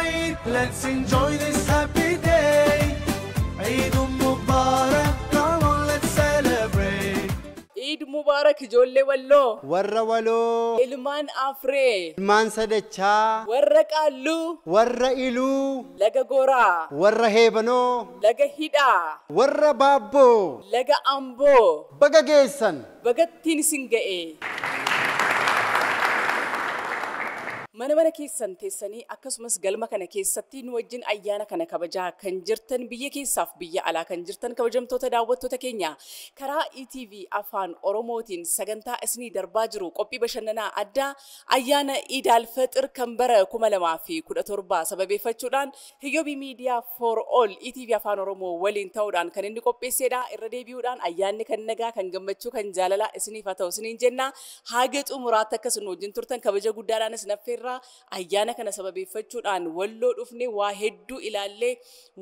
Eid, let's enjoy this happy day. Eid Mubarak, come on, let's celebrate. Eid Mubarak ijoollee Walloo. Warra Waloo. Ilmaan Afree. Ilmaan Sadachaa. Warra Qaalluu. Warra Iluu. Laga Goraa. Warra Heebanoo. Laga Hidhaa. Warra Baabboo. Laga Amboo. Baga geessan. Bagattiin isin ga'e. Mana mana keessan teessanii akkasumas galma kana keessatti nu wajjin ayyaana kana kabajaa kan jirtan biyya keessaaf biyya alaa kan jirtan kabajamtoota daawwattoota keenya karaa ETV Afaan Oromootiin sagantaa isinii darbaa jiru qophii bashannanaa addaa ayyaana Iid al-Fixir kan bara 2017 sababeeffachuudhaan Hiyyoobii Miidiyaa for All ETV Afaan Oromoo waliin ta'uudhaan kan inni qopheessedha. Irra deebi'uudhaan ayyaanni kan nagaa, kan gammachuu, kan jaalalaa isiniif haa ta'u isiniin jenna. Haga xumuraatti akka isin wajjin turtan kabaja guddaadhaan isin affeerra. Ayyaana kana sababeeffachuudhaan Walloo dhufnee waa hedduu ilaallee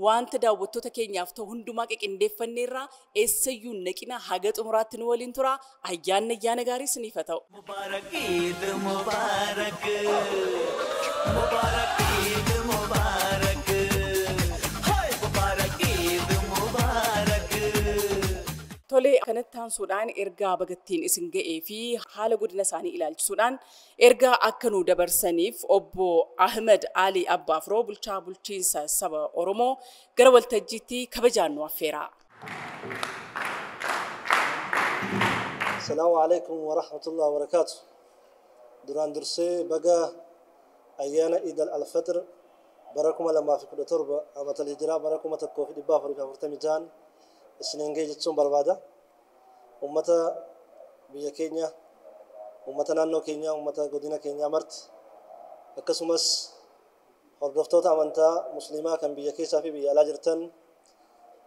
wanta daawwattoota keenyaaf ta'u hundumaa qindeeffanneerra. Eessayyuu naqina haga xumuraatti nu waliin tura. Ayyaanni ayyaana gaarii isiniif haa ta'u. Mubarak Eid Mubarak, Mubarak Eid Mubarak, Hey Mubarak Eid Mubarak. Tolee, kanatti aansuudhaan ergaa bagattiin isin ga'ee fi haala godina isaanii ilaalchisuudhaan ergaa akka nu dabarsaniif obbo Ahmed Ali Abbaafroo bulchaa bulchiinsa saba Oromoo gara waltajjiitti kabajaan nu affeera. Salaamu alaikum wa rahmatullahi wa barakaatu. Duraan dursee baga ayyaana Iid al-Fitr bara 2017 amata hijiraa bara 1446 isiniin ga'e jechuun barbaada. Uummata biyya keenya, uummata naannoo keenyaa, uummata godina keenyaa marti akkasumas hordoftoota amantaa musliimaa kan biyya keessaa fi biyya alaa jirtan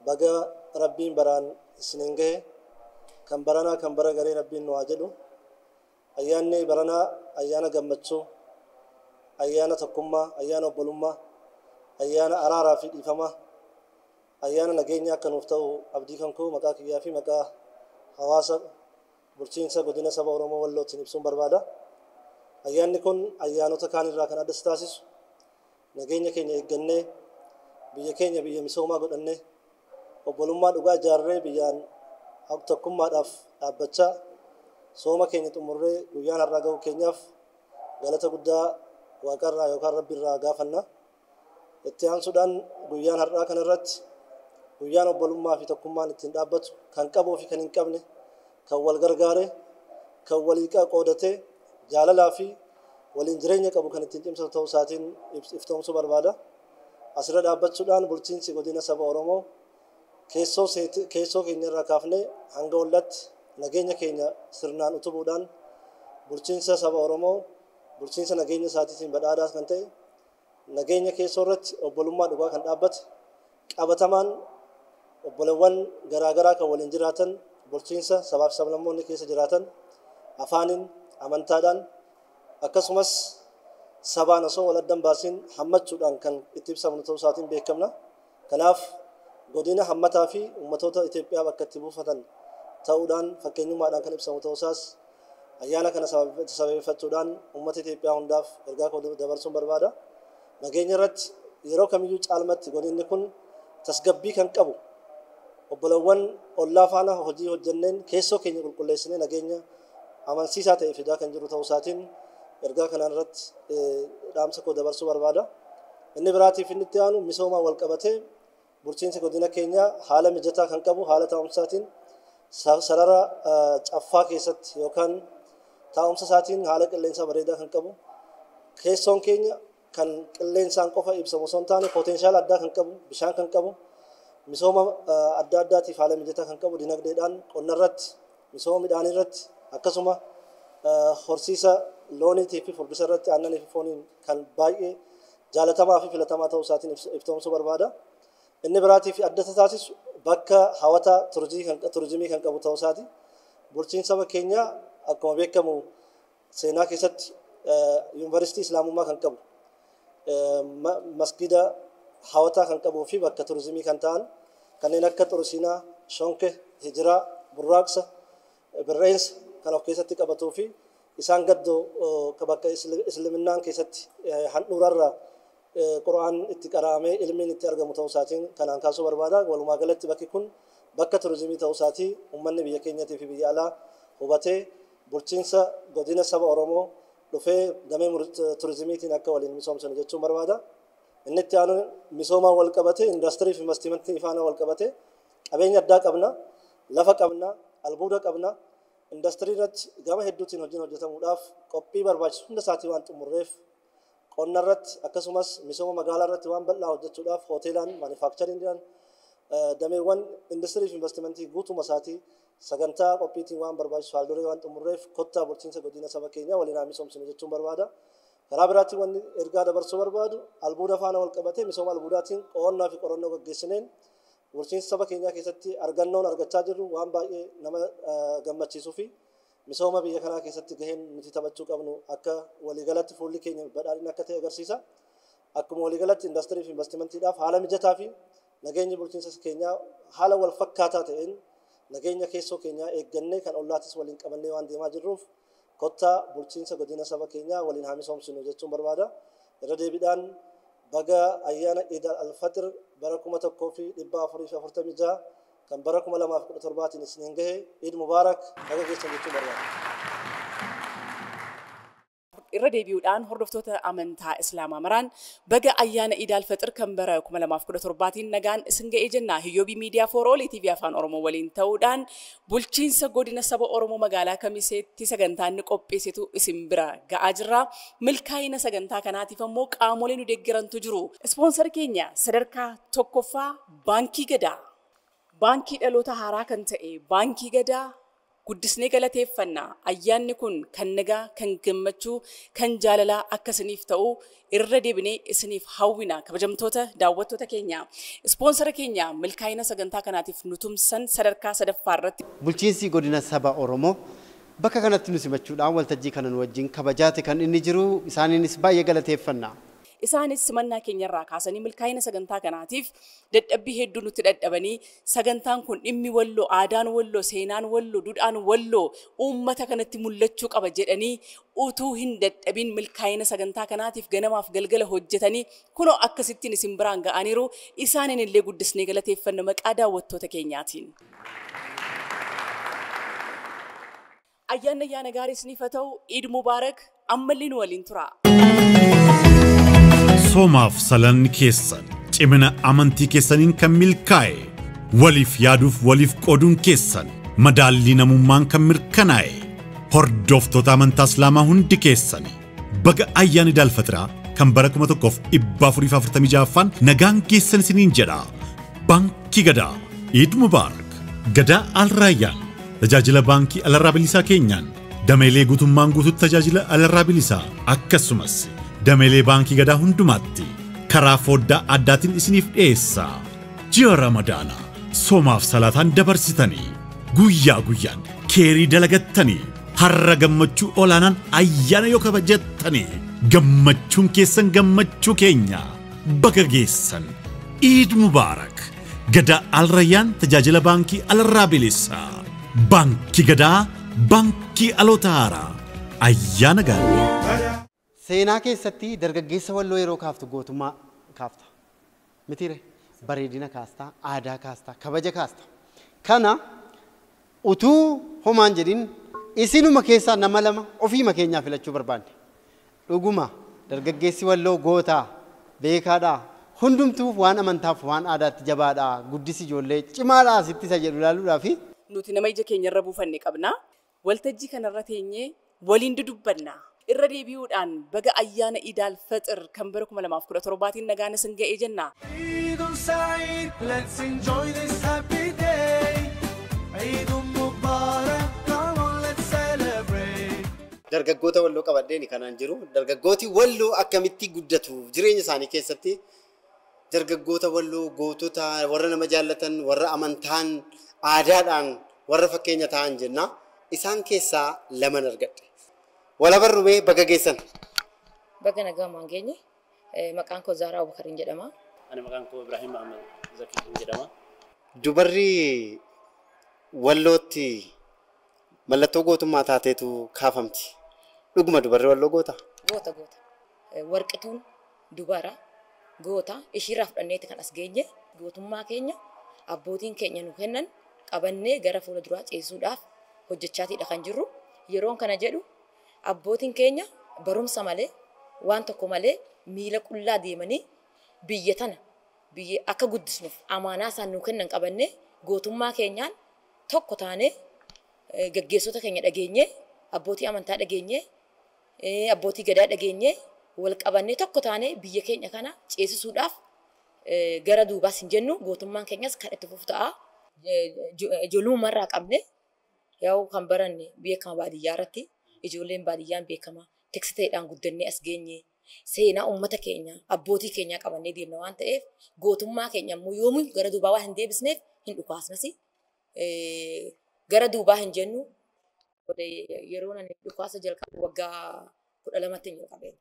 baga Rabbiin baraan isiniin gahe, kan baranaa kan bara garee Rabbiin nu haa jedhu. Ayyaanni baranaa ayyaana gammachuu, ayyaana tokkummaa, ayyaana obbolummaa, ayyaana araaraa fi dhiifamaa, ayyaana nageenya akka nuuf ta'u abdii kan koo maqaa kiyyaa fi maqaa hawaasa bulchiinsa godina saba Oromoo Wallootiin ibsuun barbaada. Ayyaanni kun ayyaanota kaan irraa kan adda isa taasisu nageenya keenya eeggannee biyya keenya biyya misoomaa godhannee obbolummaa dhugaa ijaarree biyyaan tokkummaadhaaf dhaabbachaa sooma keenya xumurree guyyaan har'aa ga'uu keenyaaf galata guddaa waaqarraa yookaan rabbiirraa gaafanna. Itti aansuudhaan guyyaan har'aa kanarratti guyyaan obbolummaa fi tokkummaan ittiin dhaabbatu kan qabuu fi kan hin qabne, kan wal gargaare, kan walii qoodatee jaalalaa fi waliin jireenya qabu kan ittiin cimsatu ta'uu isaatiin iftoomsuu barbaada. Asirra dhaabbachuudhaan bulchiinsi godina saba Oromoo keessoo keenya irraa kaafnee hanga ollaatti nageenya keenya sirnaan utubuudhaan bulchiinsa saba Oromoo bulchiinsa nageenya isaatiitiin badhaadhaa kan ta'e nageenya keessoo irratti obbolummaa dhugaa kan dhaabbate qabatamaan obbolewwan garaagaraa kan waliin jiraatan bulchiinsa sabaaf sablammoonni keessa jiraatan afaaniin, amantaadhaan akkasumas sabaan osoo wal addan baasiin hammachuudhaan kan itti ibsamnu ta'uu isaatiin beekamna. Kanaaf godina hammataa fi ummatoota Itoophiyaa bakka itti buufatan ta'uudhaan fakkeenyummaadhaan kan ibsamu ta'uu isaas ayyaana kana sababeeffachuudhaan uummata Itoophiyaa hundaaf ergaa koo dabarsuun barbaada. Nageenya irratti yeroo kamiyyuu caalmatti godinni kun tasgabbii kan qabu obbolewwan ollaa faana hojii hojjenneen keessoo keenya qulqulleessinee nageenya amansiisaa ta'e fidaa kan jiru ta'uu isaatiin ergaa kanaan irratti dhaamsa koo dabarsuu barbaada. Inni biraatiif inni itti aanu misoomaa wal qabatee bulchiinsi godina keenyaa haala mijataa kan qabu haala taa'umsaatiin sarara caffaa keessatti yookaan taa'umsa isaatiin haala qilleensaa bareedaa kan qabu keessoon keenya kan qilleensaan qofa ibsamu osoo hin taane potenshaala addaa kan qabu, bishaan kan qabu, misooma adda addaatiif haala mijataa kan qabu, dinagdeedhaan qonna irratti, misooma midhaanii irratti akkasuma horsiisa looniitii fi furdisa irratti aannanii fi fooniin kan baay'ee jaalatamaa fi filatamaa ta'uu isaatiin iftoomsuu barbaada. Inni biraatiif adda isa taasisu bakka hawwataa turizimii kan qabu ta'uu isaati. Bulchiinsa saba keenyaa akkuma beekamu seenaa keessatti yuunivarsiitii Islaamummaa kan qabu, masgida hawwataa kan qabuu fi bakka turizimii kan ta'an kanneen akka Xurusiinaa, Shonke, Hijiraa, Burraaqsa, Birreensa kan of keessatti qabatuu fi isaan gaddoo bakka Isliminnaan keessatti handhuurarraa Qur'aan itti qaraamee ilmiin itti argamu ta'uu isaatiin kanaan kaasuu barbaada. Walumaa galatti bakki kun bakka turizimii ta'uu isaatii uummanni biyya keenyatii fi biyya alaa hubatee bulchiinsa godina saba Oromoo dhufee damee turizimiitiin akka waliin misoomsan jechuun barbaada. Inni itti aanu misoomaan wal qabate, industirii fi investimentii faana wal qabate, qabeenya addaa qabna, lafa qabna, albuuda qabna. Industirii irratti gama hedduutiin hojiin hojjetamuudhaaf qophii barbaachisu hunda isaatii waan xumurreef qonna irratti akkasumas misooma magaalaa irratti waan bal'aa hojjechuudhaaf hoteelaan, maanifaakcharingiidhaan, dameewwan industirii fi investimentii guutuma isaatii sagantaa qophiitiin waan barbaachisu haalduree waan xumurreef kottaa bulchiinsa godina saba keenyaa waliin haa misoomsinu jechuun barbaada. Karaa biraatti wanni ergaa dabarsuu barbaadu albuuda faana wal qabatee misooma albuudaatiin qo'annaa fi qorannoo gaggeessineen bulchiinsa saba keenyaa keessatti argannoon argachaa jirru waan baay'ee nama gammachiisuu fi misooma biyya kanaa keessatti gaheen nuti taphachuu qabnu akka waliigalatti fuulli keenya badhaadhina akka ta'e agarsiisa. Akkuma waliigalatti industirii fi investimentiidhaaf haala mijataa fi nageenyi bulchiinsa keenyaa haala wal fakkaataa ta'een nageenya keessoo keenyaa eeggannee kan ollaatis waliin qabannee waan deemaa jirruuf kottaa bulchiinsa godina saba keenyaa waliin haa misoomsinu jechuun barbaada. Irra deebiidhaan baga ayyaana Iid al-Fitr bara 1446 kan bara 2017 isiniin gahe Iid Mubaarak baga geessan jechuun barbaada. Irra deebi'uudhaan hordoftoota amantaa Islaamaa maraan baga ayyaana Iid al-Fitr kan bara 2017 nagaan isin ga'ee jenna. Hiyyoobii Miidiyaa for All TV Afaan Oromoo waliin ta'uudhaan bulchiinsa godina saba Oromoo magaalaa Kamiseetti sagantaa inni qopheessitu isin bira ga'aa jirra. Milkaa'ina sagantaa kanaatiif ammoo qaamolee nu deeggarantu jiru. Ispoonsar keenya sadarkaa tokkoffaa Baankii Gadaa. Baankii dhaloota haaraa kan ta'e Baankii Gadaa guddisnee galateeffanna. Ayyaanni kun kan nagaa, kan gammachuu, kan jaalalaa akka isiniif ta'u irra deebinee isiniif hawwina. Kabajamtoota daawwattoota keenya, ispoonsara keenya milkaa'ina sagantaa kanaatiif nu tumsan sadarkaa sadaffaa irratti Bulchiinsi godina saba Oromoo bakka kanatti nu simachuudhaan waltajjii kana nu wajjin kabajaate kan inni jiru isaaniinis baay'ee galateeffanna. Isaanis simannaa keenyarraa kaasanii milkaa'ina sagantaa kanaatiif dadhabbii hedduu nutti dadhabanii sagantaan kun dhimmi Walloo, aadaan Walloo, seenaan Walloo, duudhaan Walloo uummata kanatti mul'achuu qaba jedhanii utuu hin dadhabin milkaa'ina sagantaa kanaatiif ganamaaf galgala hojjetanii kunoo akkasittiin isin biraan ga'aniiru. Isaaniin illee guddisnee galateeffanna maqaa daawwattoota keenyaatiin. Ayyaanni ayyaana gaarii isiniif haa ta'u. Iid Mubaarak. Ammallee nu waliin tura. Soomaaf salanni keessan cimina amantii keessaniin kan milkaa'e, waliif yaaduuf waliif qooduun keessan madaallii namummaan kan mirkanaa'e, hordoftoota amantaa Islaamaa hundi keessan baga ayyaana Iid al-Fitraa kan bara 1446ffaan nagaan geessan isiniin jedha. Baankii Gadaa Iid Mubaarak. Gadaa Alraayyaan tajaajila baankii alarraa bilisaa keenyaan dameelee guutummaan guututti tajaajila alarraa bilisaa akkasumas dameelee baankii Gadaa hundumaatti karaa foddaa addaatiin isiniif dhiyeessa. Ji'a Ramadaanaa soomaaf salaataan dabarsitanii guyyaa guyyaan keerii dalagattanii har'a gammachuu olaanaan ayyaana yoo kabajattanii gammachuun keessan gammachuu keenya baga geessan. Iid Mubaarak. Gadaa Alrayyaan tajaajila baankii alarraa bilisaa. Baankii Gadaa, baankii dhaloota haaraa. Ayyaana gaarii. Seenaa keessatti dargaggeessa Walloo yeroo kaaftu gootummaa kaafta. Mitiire bareedina kaastaa, aadaa kaastaa, kabaja kaasta. Kana utuu homaan jedhin isinuma keessaa nama lama ofiima keenyaa filachuu barbaanne. Dhuguma dargaggeessi Walloo gootaa, beekaadhaa, hundumtuu waan amantaaf waan aadaatti jabaadhaa, guddisi ijoollee cimaadhaa asitti isa jedhu ilaaluudhaa fi Nuti nama ija keenyarra buufanne qabna. Waltajjii kanarra teenyee waliin dudubbanna. Irra deebi'uudhaan baga ayyaana Iid al-Fitr kan bara 2017 nagaan isin ga'ee jenna. Eid Saeed, let's enjoy this happy day. Eid Mubarak, come on, let's celebrate. Dargaggoota Walloo qabadheeni kanaan jiru. Dargaggooti Walloo akkamitti guddatu jireenya isaanii keessatti, dargaggoota Walloo gootota, warra nama jaallatan, warra amantaan aadaadhaan warra fakkeenya ta'an jenna. Isaan keessaa laman argadhe. Walabarrumee baga geessan. Baga nagaan geenye. Maqaan koo Zaaraa Abubakariin jedhama. Ani maqaan koo Ibrahim Ahmed Zakiin jedhama. Dubarri Wallootti mallattoo gootummaa taateetu kaafamti. Dhuguma dubarri Walloo goota? Goota goota. Warqituun dubara. Goota ishiirraa fudhanneeti kan as geenye. Gootummaa keenya abbootiin keenya nu kennan qabannee gara fuula duraa ceesisuudhaaf hojjechaatiidha kan jirru. Yeroon kana jedhu abbootiin keenya barumsa malee waan tokko malee miila qullaa deemanii biyya tana biyya akka guddisnuuf amaanaa isaan nu kennan qabannee gootummaa keenyaan tokko taanee gaggeessota keenya dhageenyee, abbootii amantaa dhageenyee, abbootii gadaa dhageenyee, wal qabannee tokko taanee biyya keenya kana ceesisuudhaaf gara duubaas hin jennu. Gootummaan keenyas kan itti fufu ta'a. Ijoollummaarraa qabne yaa'u kan baranne beekama baadiyyaa irratti, ijoolleen baadiyyaan beekama tiksiteedhaan guddannee as geenye, seenaa uummata keenya abbootii keenyaa qabannee deemna waan ta'eef, gootummaa keenya immoo yoomuu gara duubaa waan hin deebisneef hin dhukaasnas, gara duubaa hin jennu. Yeroo ani dhukaasa jalqabu waggaa 12tti hin jalqabeen.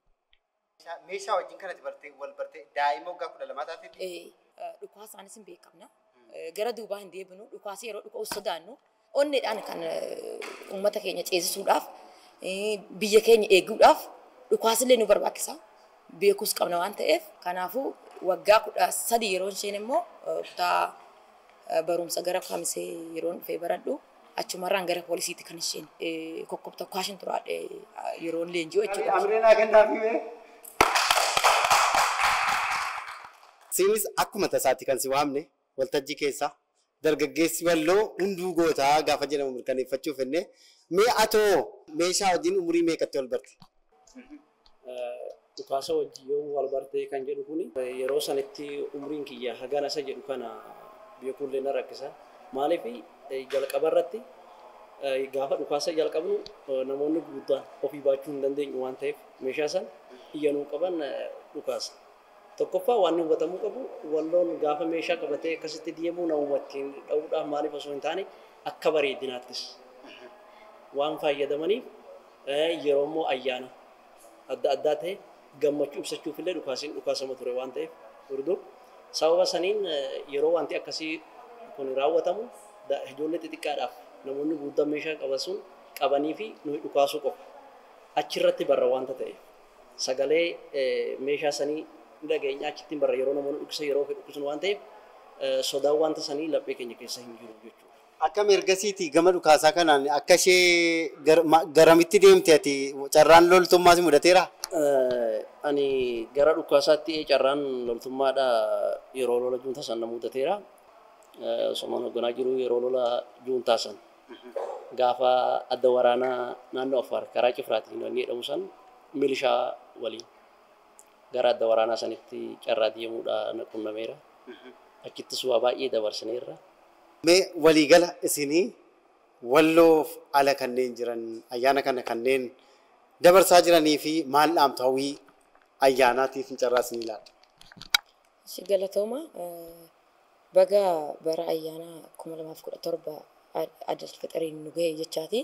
Meeshaa wajjin kanatti bartee wal bartee daa'ima waggaa 12 taatetti? Dhukaasaanis hin beekamna. Gara duubaa hin deebinu. Dhukaasa yeroo dhuka'u sodaannu onneedhaan kan uummata keenya ceesisuudhaaf, biyya keenya eeguudhaaf dhukaasillee nu barbaachisa. Beekuus qabna waan ta'eef, kanaafuu waggaa 13 yeroo isheen immoo kutaa barumsa gara kamisee yeroon dhufee baradhu, achumarraan gara poolisiitti kan isheen kokkobta kaashin turaadhe yeroon leenji'u jechuudha. Amireen haa kennaafi mee? Siinis akkuma tasaatti kan si waamne waltajjii keessaa dargaggeessi Walloo hunduu gootaa gaafa jedhamu mirkaneeffachuuf jennee. Mee atoo meeshaa wajjin umurii meeqatti wal barte? Dhukaasa wajjin yoo wal bartee kan jedhu kuni, yeroo sanitti umriin kiyya hagana isa jedhu kana beekuullee na rakkisa. Maaliif, jalqaba irratti gaafa dhukaasa jalqabnu namoonni guddaan ofii baachuu hin dandeenyu waan ta'eef, meeshaa san iyyanuu qaban dhukaasa. Tokkoffaa, waan hubatamuu qabu, Walloon gaafa meeshaa qabatee akkasitti deemuu namuma ittiin dha'uudhaaf maaliif osoo hin taane, akka bareedinaattis waan fayyadamaniif, yeroo immoo ayyaana adda addaa ta'e gammachuu ibsachuuf illee dhukaasiin dhukaasama ture waan ta'eef dur. Sababa saniin yeroo wanti akkasii kun raawwatamu ijoollee xixiqqaadhaaf namoonni guddaan meeshaa qaban sun qabanii fi nuyi dhukaasuu qofa. Achirratti barra waanta ta'eef sagalee meeshaa sanii dhageenya, achittiin barra yeroo namoonni dhukkusan, yeroo ofii dhukkusan waan ta'eef, sodaan wanta sanii laphee keenya keessa hin jiru jechuudha. Akkam ergasiiti gama dhukaasaa kanaan akka ishee garamitti deemte? Ati carraan loltummaas mudateera? Ani gara dhukaasaatti carraan loltummaadha yeroo lola juuntaa san na mudateera. Somaan hoogganaa jiru yeroo lola juuntaa san gaafa adda waraanaa naannoo Affaar karaa Cifraatiin wanni jedhamu san milishaa waliin gara adda waraanaa sanitti carraa deemuudha na qunnameera. Achittis waa baay'ee dabarsineerra. Mee waliigala isinii Walloof ala kanneen jiran, ayyaana kana kanneen dabarsaa jiranii fi maal dhaamtu? Hawwii ayyaanaatiif carraa isinii laata? Galatooma. Baga bara ayyaana 2017 Adal Fixiriin nu gahe jechaati.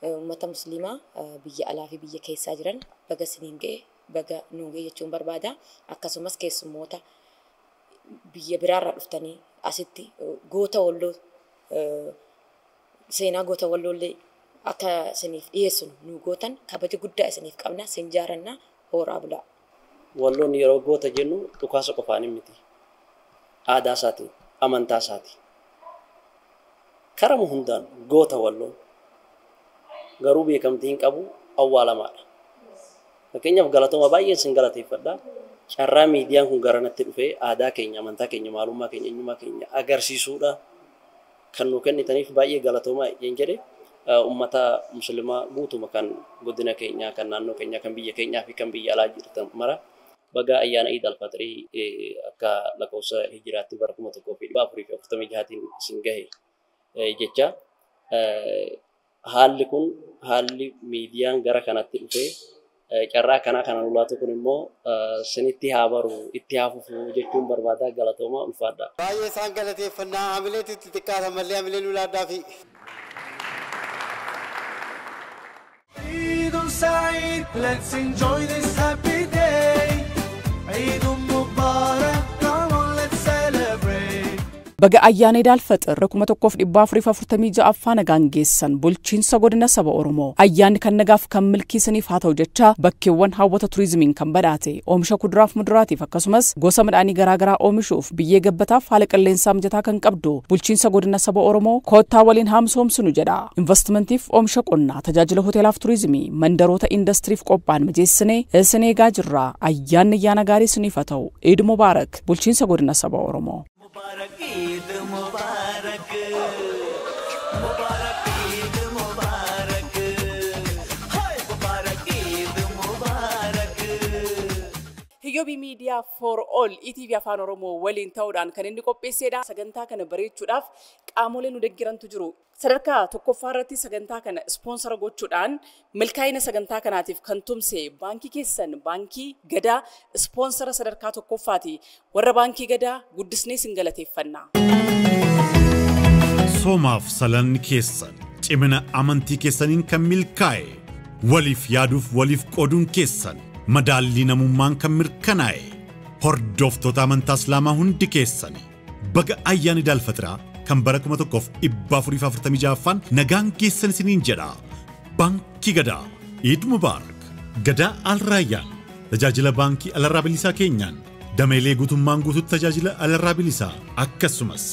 Uummata musliimaa biyya alaa fi biyya keessaa jiran baga isiniin gahe, baga nu gahe jechuun barbaada. Akkasumas keessummoota biyya biraarraa dhuftanii asitti goota Walloo, seenaa goota Walloollee akka isiniif dhiyeessinu nu gootan, kabaja guddaa isiniif qabna, isin jaaranna, horaa bulaa. Walloon yeroo goota jennu dhukaasa qofaan miti. Aadaa isaati, amantaa isaati. Karama hundaan goota Walloon. Garuu beekamtii hin qabu, awwaalamaadha. Fakkeenyaaf, galatooma, baay'ee isin galateeffadha. Carraa miidiyaan kun gara natti dhufee aadaa keenya, amantaa keenya, maalummaa keenya, eenyummaa keenya agarsiisuudha kan nu kennitaniif baay'ee galatooma jeen jedhe. Uummata musliimaa guutuma kan godina keenyaa, kan naannoo keenyaa, kan biyya keenyaa fi kan biyya alaa jirtan mara baga ayyaana Iid Alfaxirii akka lakkoofsa hijiraatti bara 1446tiin isin gahe jecha. Haalli kun, haalli miidiyaan gara kanatti dhufee carraa akkanaa kana nu laatu kun immoo sinitti haa baru, itti haa fufu jechuun barbaada. Galatooma, ulfaadha. Baay'ee isaan galateeffannaa. Hamileetu itti xiqqaata malee hamilee nu laaddaa fi. عيد سعيد، let's enjoy this happy day. عيد مبارك، come on, let's celebrate. Baga ayyaana Iid Alfaxir 1446ffaa nagaan geessan bulchiinsa godina saba Oromoo. Ayyaanni kan nagaaf kan milkiisaniif haa ta'u jecha bakkeewwan hawwata turizimiin kan badhaate oomisha kuduraaf muduraatiif akkasumas gosa midhaanii garaagaraa oomishuuf biyyee gabbataaf haala qilleensaa mijataa kan qabdu bulchiinsa godina saba Oromoo koottaa waliin haamsoomsinu jedha. Investimentiif oomisha qonnaa tajaajila hoteelaaf turizimii mandaroota indastiriif qophaa'an mijeessinee isin eegaa jirra. Ayyaanni ayyaana gaarii isiniif haa ta'u. Iid Mubaarak bulchiinsa godina saba Oromoo. Mubarak Eid Mubarak Mubarak Eid Mubarak Hay Mubarak Eid Mubarak. Hiyyobii Miidiyaa for All ETV Afaan Oromoo waliin ta'uudhaan kan inni qopheessedha. Sagantaa kana bareechuudhaaf qaamolee nu deeggarantu jiru. Sadarkaa tokkoffaa irratti sagantaa kana ispoonsara gochuudhaan milkaa'ina sagantaa kanaatiif kan tumse baankii keessan baankii Gadaa ispoonsara sadarkaa tokkoffaati. Warra baankii Gadaa guddisnee isin galateeffanna. Soomaaf salanni keessan cimina amantii keessaniin kan milkaa'e waliif yaaduuf waliif qooduun keessan madaallii namummaan kan mirkanaa'e hordoftoota amantaa Islaamaa hundi keessan baga ayyaana Iid Alfaxiraa kan bara 1446ffaan nagaan geessan isiniin jedha. Baankii Gadaa Iid Mubaarak. Gadaa Alraayyaan tajaajila baankii alarraa bilisaa keenyaan dameelee guutummaan guututti tajaajila alarraa bilisaa akkasumas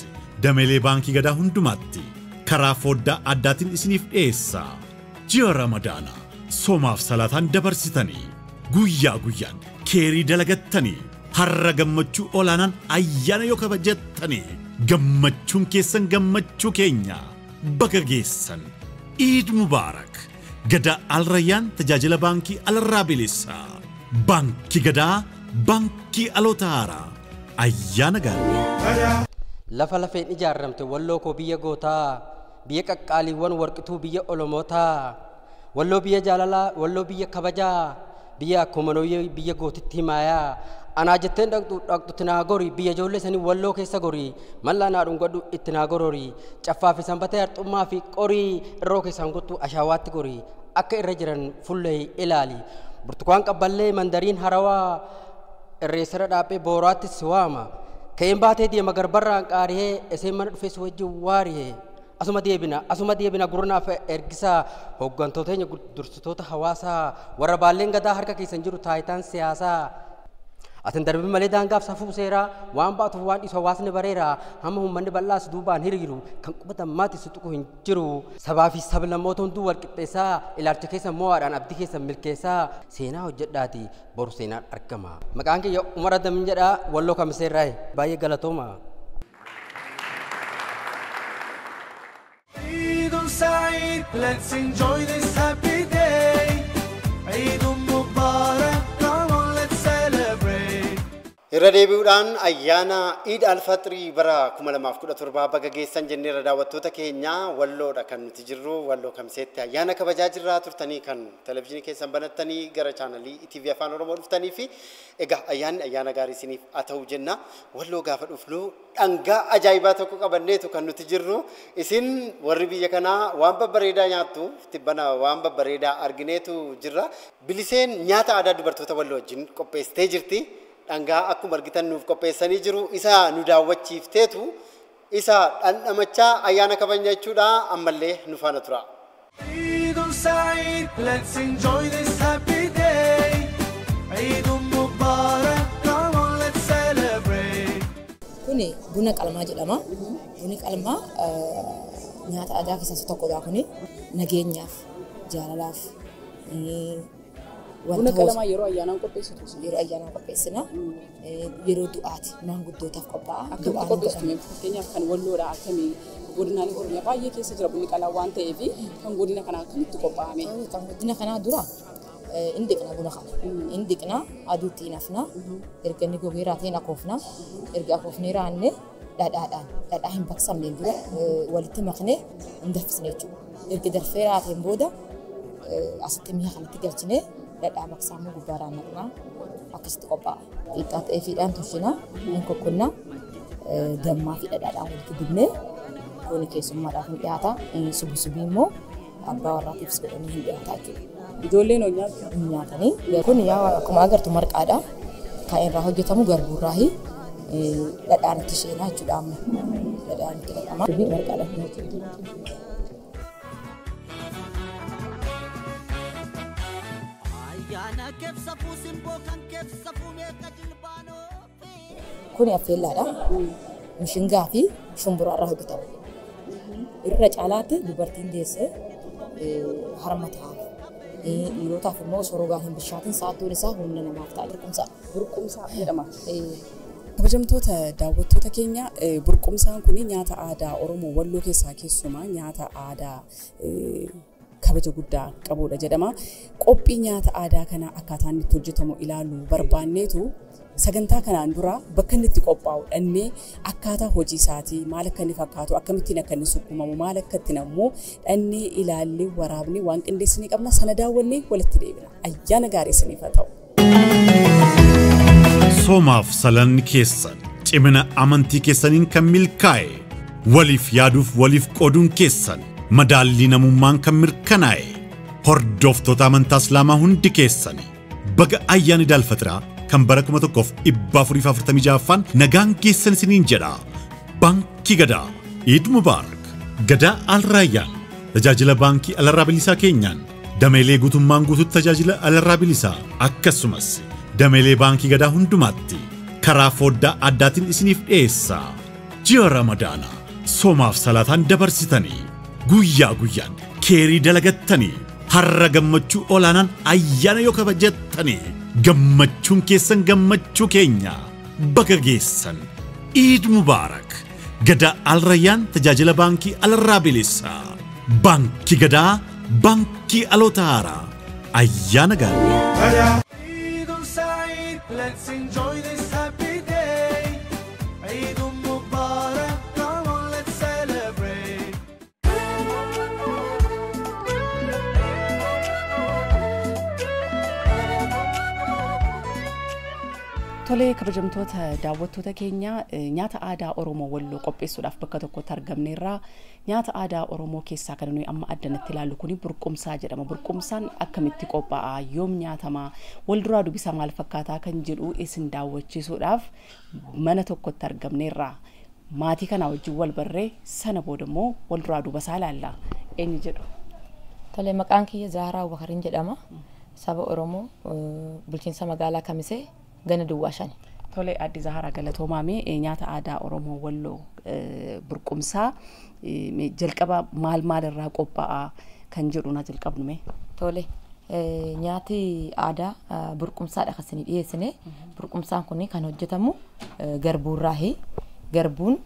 dameelee baankii Gadaa hundumaatti karaa foddaa addaatiin isiniif dhiyeessa. Ji'a Ramadaanaa soomaaf salaataan dabarsitanii guyyaa guyyaan keerii dalagattanii har'a gammachuu olaanaan ayyaana yoo kabajattanii gammachuun keessan gammachuu keenya baga geessan. Iid Mubaarak. Gadaa Alrayyaan tajaajila baankii alarraa bilisaa. Baankii Gadaa baankii aloota haaraa. Ayyaana gaarii. Lafa lafeen ijaaramte walloo koo biyya gootaa, biyya qaqqaaliiwwan warqituu biyya Oromootaa, walloo biyya jaalalaa, walloo biyya kabajaa, biyya akkumanooyyee biyya gootitti himaayaa. Anaa jetteen dhaqxu dhaqxutti naa gori, biyya ijoollee sanii walloo keessa gori, mallaa naa dhungadhu itti naa gorori, caffaa fi sanbatee harxummaa fi qorii irroo keessaan kottu ashaawaatti gori, akka irra jiran fullee ilaali. Burtukaan qabballee mandariin harawaa irreessara dhaabbee booraatti si waama. Ka'een baatee deema garbarraan qaarihee eseen mana dhufee si wajjin waarihee. Asuma deebina gurnaaf ergisaa hooggantoota keenya dursitoota hawaasaa warra baalleen gadaa harka keessan jiru taayitaan siyaasaa. Atin darbii malee daangaaf safuu seeraa waan baatuuf waan dhiisu hawaasni bareera hamma uummanni bal'aas duubaan hiriiru kan qubatan maatii si tuqu hin jiru. Sabaa fi sablammoota hunduu wal qixxeessaa ilaalcha keessan mo'aadhaan abdii keessan milkeessaa seenaa hojjedhaati boru seenaan argama. Maqaan kiyya Umar Adamin jedhaa walloo kamiseerraa baay'ee galatooma. Eid Saeed, let's enjoy this happy day. Eid Mubarak, come on, let's celebrate. Irra deebi'uudhaan ayyaana Iid Alfaxirii bara 2017 baga geessan jenneerra daawwattoota keenya walloodha kan nuti jirru walloo kamiseetti ayyaana kabajaa jirraa turtanii kan televizyiinii keessan banattanii gara chaanalii ETV Afaan Oromoo dhuftanii fi egaa ayyaanni ayyaana gaarii isiniif haa ta'u jenna. Walloo gaafa dhufnu dhangaa ajaa'ibaa tokko qabanneetu kan nuti jirru isin warri biyya kanaa waan babbareedaa nyaattu tibbana waan babbareedaa argineetu jirra. Biliseen nyaata aadaa dubartoota walloo wajjin qopheessitee jirti. Dhangaa akkuma argitan nuuf qopheessanii jiru isa nu daawwachiifteetu isa dhandhamachaa ayyaana kabajna jechuudha ammallee nu faana tura. Eid Saeed, let's enjoy this happy day. Eid Mubarak, come on, let's celebrate. Kuni buna qalmaa jedhama. Bunni qalmaa nyaata aadaa keessaa isa tokkodha kuni nageenyaaf, jaalalaaf, Buna qalmaa yeroo ayyaanaan qopheessitu. Yeroo ayyaanaan qopheessina. Yeroo du'aati maanguddootaaf qophaa'a. Akkamitti qopheessitu? Fakkeenyaaf kan walloodha akkamii godinaalee Oromiyaa baay'ee keessa jira bunni qalaa waan ta'eef kan godina kanaa akkamitti qophaa'ame? Kan godina kanaa dura inni dhiqna buna kana. Inni dhiqna aduutti hin hafna. Erga inni gogee raatee hin akoofna. Erga akoofnee raanne dhadhaadhaan dhadhaa hin baqsamneen dura walitti maknee hin danfisne jechuudha. Erga danfee raateen booda asitti mi'a kanatti galchinee dhadhaa baqsaamuu gubbaaraan naqnaa akkasitti qophaa'a. Xiqqaa xeefiidhaan tolchina, hin kokkonnaa, dammaa fi dhadhaadhaan walitti dibnee kun keessummaadhaaf hin dhiyaata. Subii immoo abbaa warraatiifis godhanii hin dhiyaata jechuudha. Ijoolleen hoo nyaatu? Hin nyaatanii. Kun yaa akkuma agartu marqaadha. Kan irraa hojjetamu garbuurraahi. Dhadhaan itti seenaa jechuudha amma. Dhadhaan itti dhaqama. Marqaadhaan. Kuni affeellaadha. Mishingaa fi shumburaa irraa hojjetama. Irra caalaatti dubartiin deessee harma ta'aaf. Dhiirotaaf immoo sorogaa hin bishaatin sa'aattuun isaa humna namaaf ta'a. Burqumsaa. Burqumsaa jedhama. Kabajamtoota daawwattoota keenya, burqumsaan kun nyaata aadaa Oromoo Walloo keessaa keessumaa nyaata aadaa kabaja guddaa qabudha jedhama. Qophii nyaata aadaa kana akkaataa inni itti hojjetamu ilaaluu barbaanneetu sagantaa kanaan dura bakka inni itti qophaa'u dhannee akkaataa hojii isaatii maal akka inni fakkaatu, akkamittiin akka inni sukkumamu, maal akka itti nammu dhannee ilaallee waraabnee waan qindeessinee qabna sana daawwannee walitti deebina. Ayyaana gaarii isiniif haa ta'u. Soomaaf salanni keessan cimina amantii keessaniin kan milkaa'e, waliif yaaduuf waliif qooduun keessan madaallii namummaan kan mirkanaa'e, hordoftoota amantaa Islaamaa hundi keessan baga ayyaana Iid al-Fixraa kan bara 1446ffaan nagaan geessan isiniin jedha. Baankii Gadaa Iid Mubaarak. Gadaa Alraayyaan tajaajila baankii alarraa bilisaa keenyaan dameelee guutummaan guututti tajaajila alarraa bilisaa akkasumas dameelee baankii Gadaa hundumaatti karaa foddaa addaatiin isiniif dhiyeessa. Ji'a Ramadaanaa soomaaf salaataan dabarsitanii, guyyaa guyyaan keerii dalagattanii, har'a gammachuu olaanaan ayyaana yoo kabajattanii, gammachuun keessan gammachuu keenya. Baga geessan. Iid Mubaarak. Gadaa Alrayyaan tajaajila baankii alarraa bilisaa. Baankii Gadaa, baankii aloota haaraa. Ayyaana gaarii. عيد سعيد, let's enjoy this happy day. عيد مبارك, come on, let's celebrate. Tolee, kabajamtoota daawwattoota keenya, nyaata aadaa Oromoo Walloo qopheessuudhaaf bakka tokkotti argamneerra. Nyaata aadaa Oromoo keessaa kan nuyi amma addanatti ilaallu kuni burqumsaa jedhama. Burqumsaan akkamitti qophaa'a? Yoom nyaatama? Wal duraa dubbisa maal fakkaataa kan jedhu isin daawwachiisuudhaaf mana tokkotti argamneerra. Maatii kanaa wajjin wal barree sana booda immoo wal duraa duuba isaa ilaalla. Eenyu jedhu? Tole, maqaan kiyya Zaaraa Abubakariin jedhama. Saba Oromoo, bulchiinsa magaalaa Kamisee, gana duwwaa 5. Tole, Aadde Zaharaa, galatoomaame. Nyaata aadaa Oromoo Walloo burqumsaa jalqaba maal maal irraa qophaa'a kan jedhu na jalqabnu mee. Tole, nyaati aadaa burqumsaadha kan isinii dhiyeessine. Burqumsaan kun kan hojjetamu garbuurraahi. Garbuun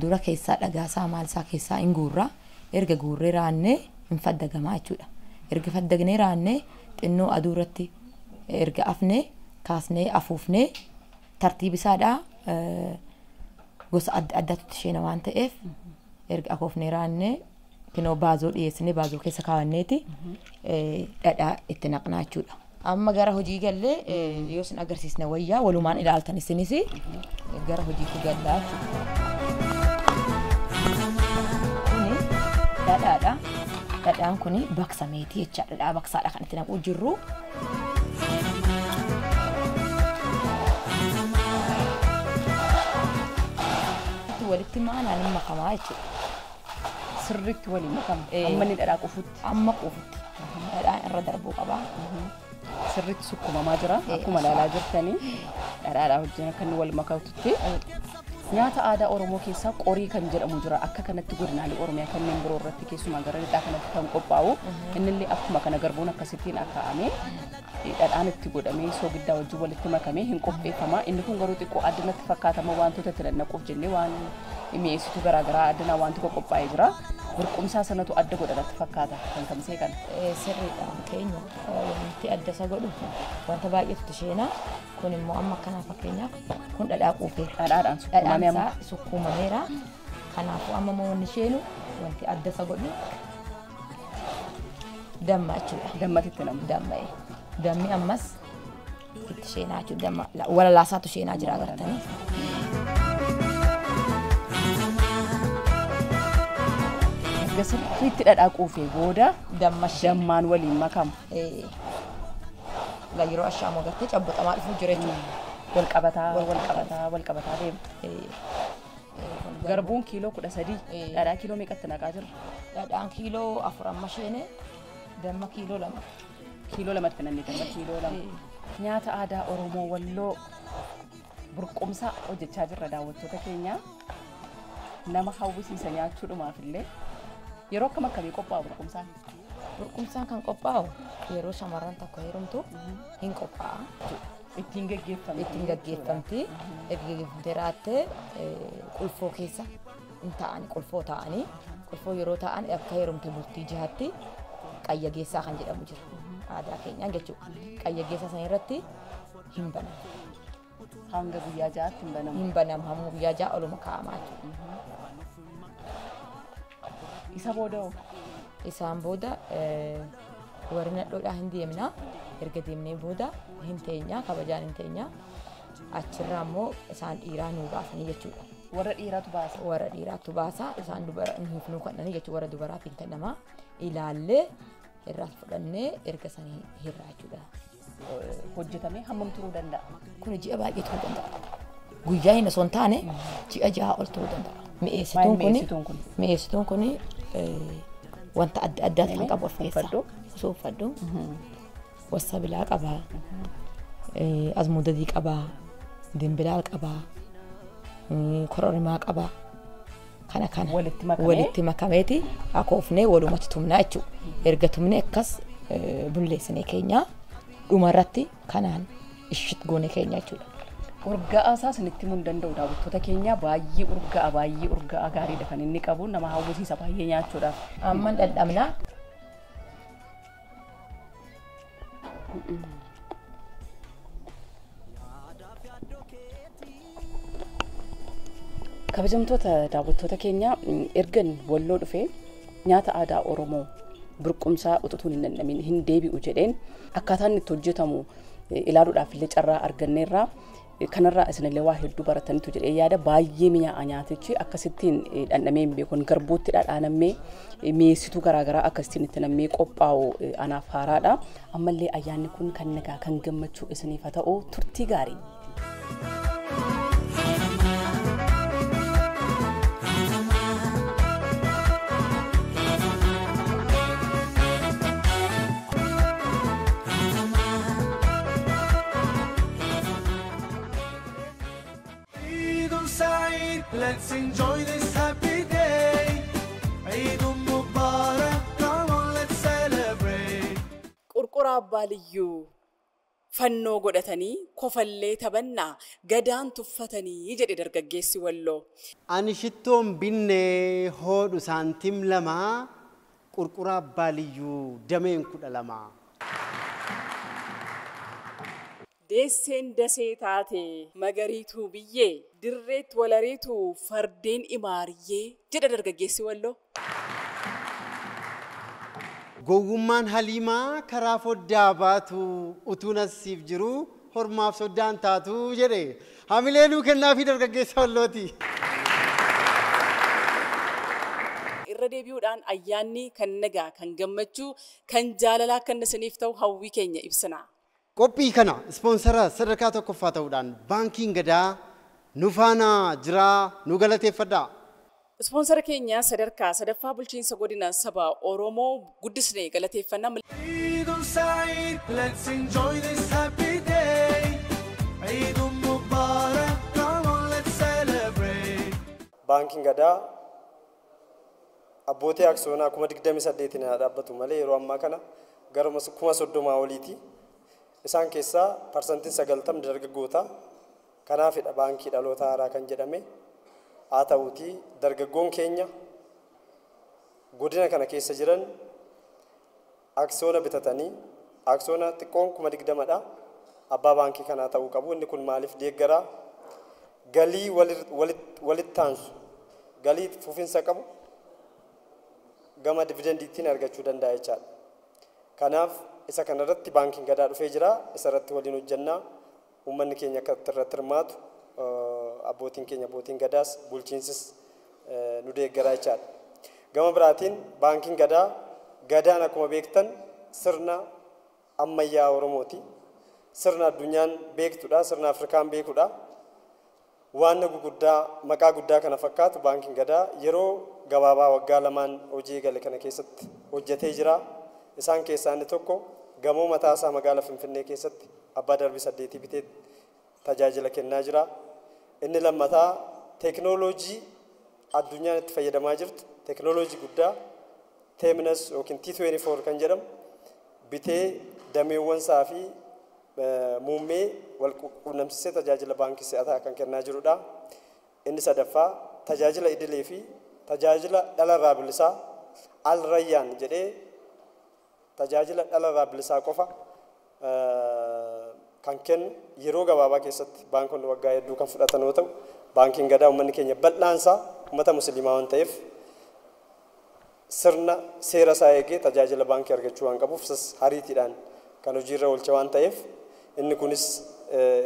dura keessaa dhagaasaa maal isaa keessaa hin guurraa. Erga guurree raannee hin faddagamaa jechuudha. Erga faddagnee raannee xinnoo aduu irratti erga afnee kaasnee afuufnee tartiibi isaadhaa gosa adda addaatu isheena waan ta'eef erga afuufnee raannee kinoo baazoo dhiyeessinee baazoo keessa kaawwanneeti dhadhaa itti naqnaa jechuudha. Amma gara hojii gallee yoo isin agarsiisne wayyaa, walumaan ilaaltan isinis gara hojiitti gallaa jechuudha. Kuni dhadhaadha. Dhadhaan kuni baqsameeti jechaadha. Dhadhaa baqsaadha kan itti naquu jirru. Walitti maanaan hin makamaa jechuudha. Sirriitti waliin makama. Amma inni dhadhaa qufutti. Amma qufutti. Dhadhaan irra darbuu qaba. Sirriitti sukkumamaa jira. Akkuma ilaalaa jirtanii dhadhaadhaa wajjin akka inni wal makatutti. Nyaata aadaa Oromoo keessaa qorii kan jedhamu jira. Akka kanatti godinaalee Oromiyaa kanneen biroo irratti keessumaa gara lixaa kanatti kan qophaa'u. Innillee akkuma kana garbuun akkasittiin akaa'amee dhadhaan itti godhamee soogiddaa wajjin walitti makamee hin qopheeffama. Inni kun garuu xiqqoo addanatti fakkaatama, wantoota itti nannaquuf jennee waan mi'eessituu garaagaraa addanaa waan tokko qophaa'ee jira. Burqumsaa sanatu adda godha natti fakkaata kan Kamisee kana. Sirriidha, keenya wanti adda isa godhu wanta baay'eetu isheenaa. Kun immoo amma akkanaa fakkeenyaaf kun dhadhaa quufeera. Dhadhaadhaan Dhadhaan sukkuumamee amma. Isaa sukkuumameera. Kanaafuu amma immoo wanni isheenu wanti adda isa godhu damma jechuudha. Dammatti itti namu. Damma. Dammi ammas itti isheenaa jechuudha. Damma walalaasaatu isheenaa jira agartanii. Erga sirriitti dhadhaa quufee booda Damma ishee. Dammaan waliin makama. Yeroo ashaamu agartee cabbaxamaa dhufuu jira jechuudha. Wal qabataa wal qabataa wal qabataa deema. Garbuun kiiloo 13 dhadhaa kiiloo meeqatti naqaa jirra? Dhadhaan kiiloo 4 amma sheene damma kiiloo 2. Kiiloo 2tti nanne damma kiiloo 2. Nyaata aadaa Oromoo Walloo burqumsaa hojjechaa jirra daawwattoota keenya. Nama hawwisiisa nyaachuudhumaaf illee yeroo akkam akkamii qophaa'a burqumsaan? Burqumsaan kan qophaa'u yeroo shamarran tokko heerumtu hin qophaa'a. Ittiin geggeeffamti. Ittiin geggeeffamti. Erga geggeeffamtee raattee qulfoo keessa hin taa'ani qulfoo taa'anii qulfoo yeroo taa'an akka heerumte bultii jahaatti qayya geessaa kan jedhamu jira. Aadaa keenyaan jechuudha. Qayya geessaa sana irratti hin banamu. Hanga guyyaa 6tti hin banamu. Hin banamu hamma guyyaa 6 oluma kaa'amaa jechuudha. Isa booda hoo? Isaan booda warri nadhoodhaa hin deemna. Erga deemnee booda hin teenya kabajaan hin teenya. Achirraa immoo isaan dhiiraa nuu baasanii jechuudha. Warra dhiiraatu baasa. Warra dhiiraatu baasa. Isaan dubara nuuf nuu kennanii jechuudha. Warra dubaraaf hin kennama. Ilaallee irraa fudhannee erga sanii hirraa jechuudha. Hojjetamee hammam turuu danda'a? Kun ji'a baay'ee turuu danda'a. Guyyaa hin osoo hin taane ji'a 6 ol turuu danda'a. Mi'eessituun kun wanta adda addaa kan qabu of keessaa. Osoo uffadhu. Wasabilaa qaba. Azmuudadii qaba. Dimbilaal qaba. Kororimaa qaba. Kana kana walitti makameeti akoofnee walumatti tumnaa jechuudha. Erga tumnee akkas bulleessinee keenya dhumarratti kanaan ishit goone keenya jechuudha. Urga'aa isaa isinitti himuu hin danda'u daawwattoota keenya baay'ee urga'a baay'ee urga'a gaariidha kan inni qabu nama hawwisiisa baay'ee nyaachuudhaaf. Amman dhandhamna. Kabajamtoota daawwattoota keenya ergan Walloo dhufee nyaata aadaa Oromoo burqumsaa ututuun hin dhandhamin hin deebi'u jedheen akkaataan itti hojjetamu ilaaluudhaaf illee carraa arganneerra. Kanarraa isinillee waa hedduu baratanitu jedhee yaada baay'ee mi'aa'a nyaatichi akkasittiin dhandhamee hin beekun garbuutti dhadhaanammee mi'eessituu garaagaraa akkasittiin itti nammee qophaa'u anaaf haaraadha. Ammallee ayyaanni kun kan nagaa kan gammachuu isiniif haa ta'u turtii gaarii. Let's enjoy this happy day. Eid Mubarak, come on, let's celebrate. Qurqura abbaa liyyuu fannoo godhatanii kofallee taphannaa gadaan tuffatanii jedhe dargaggeessi Walloo. Ani shittoon binnee hoodhu saantim 2 qurqura abbaa liyyuu dameen 12. Deesseen dasee taate magariituu biyyee dirreetti walariitu fardeen imaariyyee jedha dargaggeessi Walloo. Gowwummaan Haliimaa karaa foddaa baatu utuu nasiif jiru hormaaf soddaan taatu jedhe. Hamilee nuu kennaafi dargaggeessa Wallooti. Irra deebi'uudhaan ayyaanni kan nagaa kan gammachuu kan jaalalaa kan isiniif ta'u hawwii keenya ibsina. Qophii kana ispoonsara sadarkaa 1ffaa ta'uudhaan baankiin gadaa nu faana jiraa nu galateeffadhaa. Ispoonsara keenya sadarkaa 3ffaa bulchiinsa godina saba Oromoo guddisnee galateeffannaa. Eid Saeed, let's enjoy this happy day. Eid Mubarak, come on, let's celebrate. Baankiin gadaa abbootii aksiyoonaa 28,000 haa dhaabbatu malee yeroo ammaa kana gara 30,000 oliiti. Isaan keessaa 90% dargaggoota. Kanaafidha baankii dhaloota haaraa kan jedhame. Haa ta'uutii dargaggoon keenya godina kana keessa jiran aksiyoona bitatanii aksiyoona xiqqoon 20,000dha. Abbaa baankii kanaa ta'uu qabu. Inni kun maaliif deeggaraa galii walitti aansu galii fufinsa qabu gama dividendiitiin argachuu danda'a jechaadha. Kanaaf isa kanarratti baankiin gadaa dhufee jira. Isa irratti waliin hojjannaa uummanni keenya akka irratti hirmaatu abbootiin keenya abbootiin gadaas bulchiinsis nu deeggaraa jechaadha. Gama biraatiin baankiin gadaa gadaan akkuma beektan sirna ammayyaa Oromooti. Sirna addunyaan beektudha, sirna Afrikaan beekudha. Waan guguddaa maqaa guddaa kana fakkaatu baankiin gadaa yeroo gabaabaa waggaa lamaan hojii eegale kana keessatti hojjetee jira. Isaan keessaa inni tokko gamoo mataa isaa magaalaa Finfinnee keessatti abbaa darbii 8 bitee tajaajila kennaa jira. Inni lammataa teekinooloojii addunyaan itti fayyadamaa jirtu teekinooloojii guddaa Temenos yookiin T24 kan jedhamu bitee dameewwan isaa fi muummee wal quunnamsiisee tajaajila baankii si'ataa kan kennaa jirudha. Inni sadaffaa tajaajila idilee fi tajaajila dhalarraa bilisaa al-rayyaan jedhee tajaajila dhalarraa bilisaa qofa kan kennu yeroo gabaabaa keessatti baankonni waggaa hedduu kan fudhatan yoo ta'u baankiin gadaa uummanni keenya bal'aansaa uummata musliimaa waan ta'eef sirna seera isaa eegee tajaajila baankii argachuu waan qabuuf hariitiidhaan kan hojiirra oolcha waan ta'eef inni kunis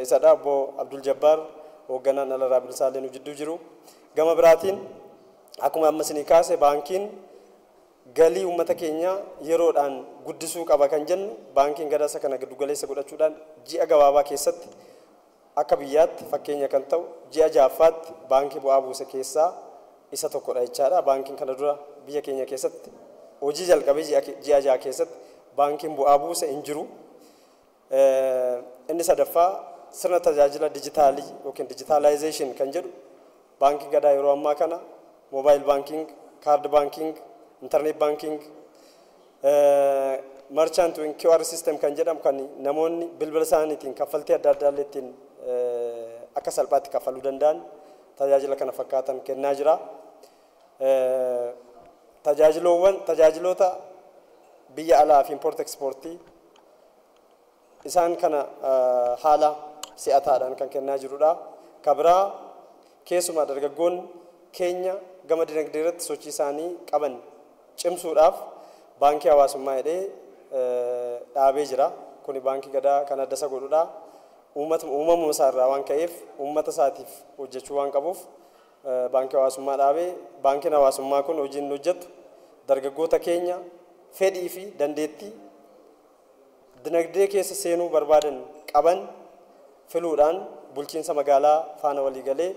isadha. Obbo Abdul Jabbaar hoogganaan dhalarraa bilisaallee nu jidduu jiru. Gama biraatiin akkuma amma isinii kaase baankiin galii uummata keenyaa yeroodhaan guddisuu qaba kan jennu baankiin gadaa isa kana giddu galeessa godhachuudhaan ji'a gabaabaa keessatti akka biyyaatti fakkeenya kan ta'u ji'a ja'affaatti baankii bu'aa buuse keessaa isa tokkodha jechaadha. Baankiin kana dura biyya keenya keessatti hojii jalqabee ji'a ja'a keessatti baankiin bu'aa buuse hin jiru. Inni sadaffaa sirna tajaajila dijitaalii yookiin dijitaalaayizeeshin kan jedhu baankiin gadaa yeroo ammaa kana moobaayil baankiing, kaard baankiing, internet banking, merchant QR system kan jedhamu kan namoonni bilbila isaaniitiin kaffaltii adda addaa illee ittiin akka salphaatti kaffaluu danda'an tajaajila kana fakkaatan kennaa jira. Tajaajiloota biyya alaa fi import exportii isaan kana haala si'ataadhaan kan kennaa jirudha. Kabiraa keessumaa dargaggoonni keenya gama dinagdee irratti sochii isaanii qaban cimsuudhaaf baankii hawaasummaa jedhee dhaabee jira. Kuni baankii gadaa kan adda isa godhudha. Uumamuma isaa irraa waan ka'eef uummata isaatiif hojjechuu waan qabuuf baankii hawaasummaa dhaabee baankiin hawaasummaa kun hojii inni hojjetu dargaggoota keenya fedhii fi dandeettii dinagdee keessa seenuu barbaadan qaban filuudhaan bulchiinsa magaalaa faana walii galee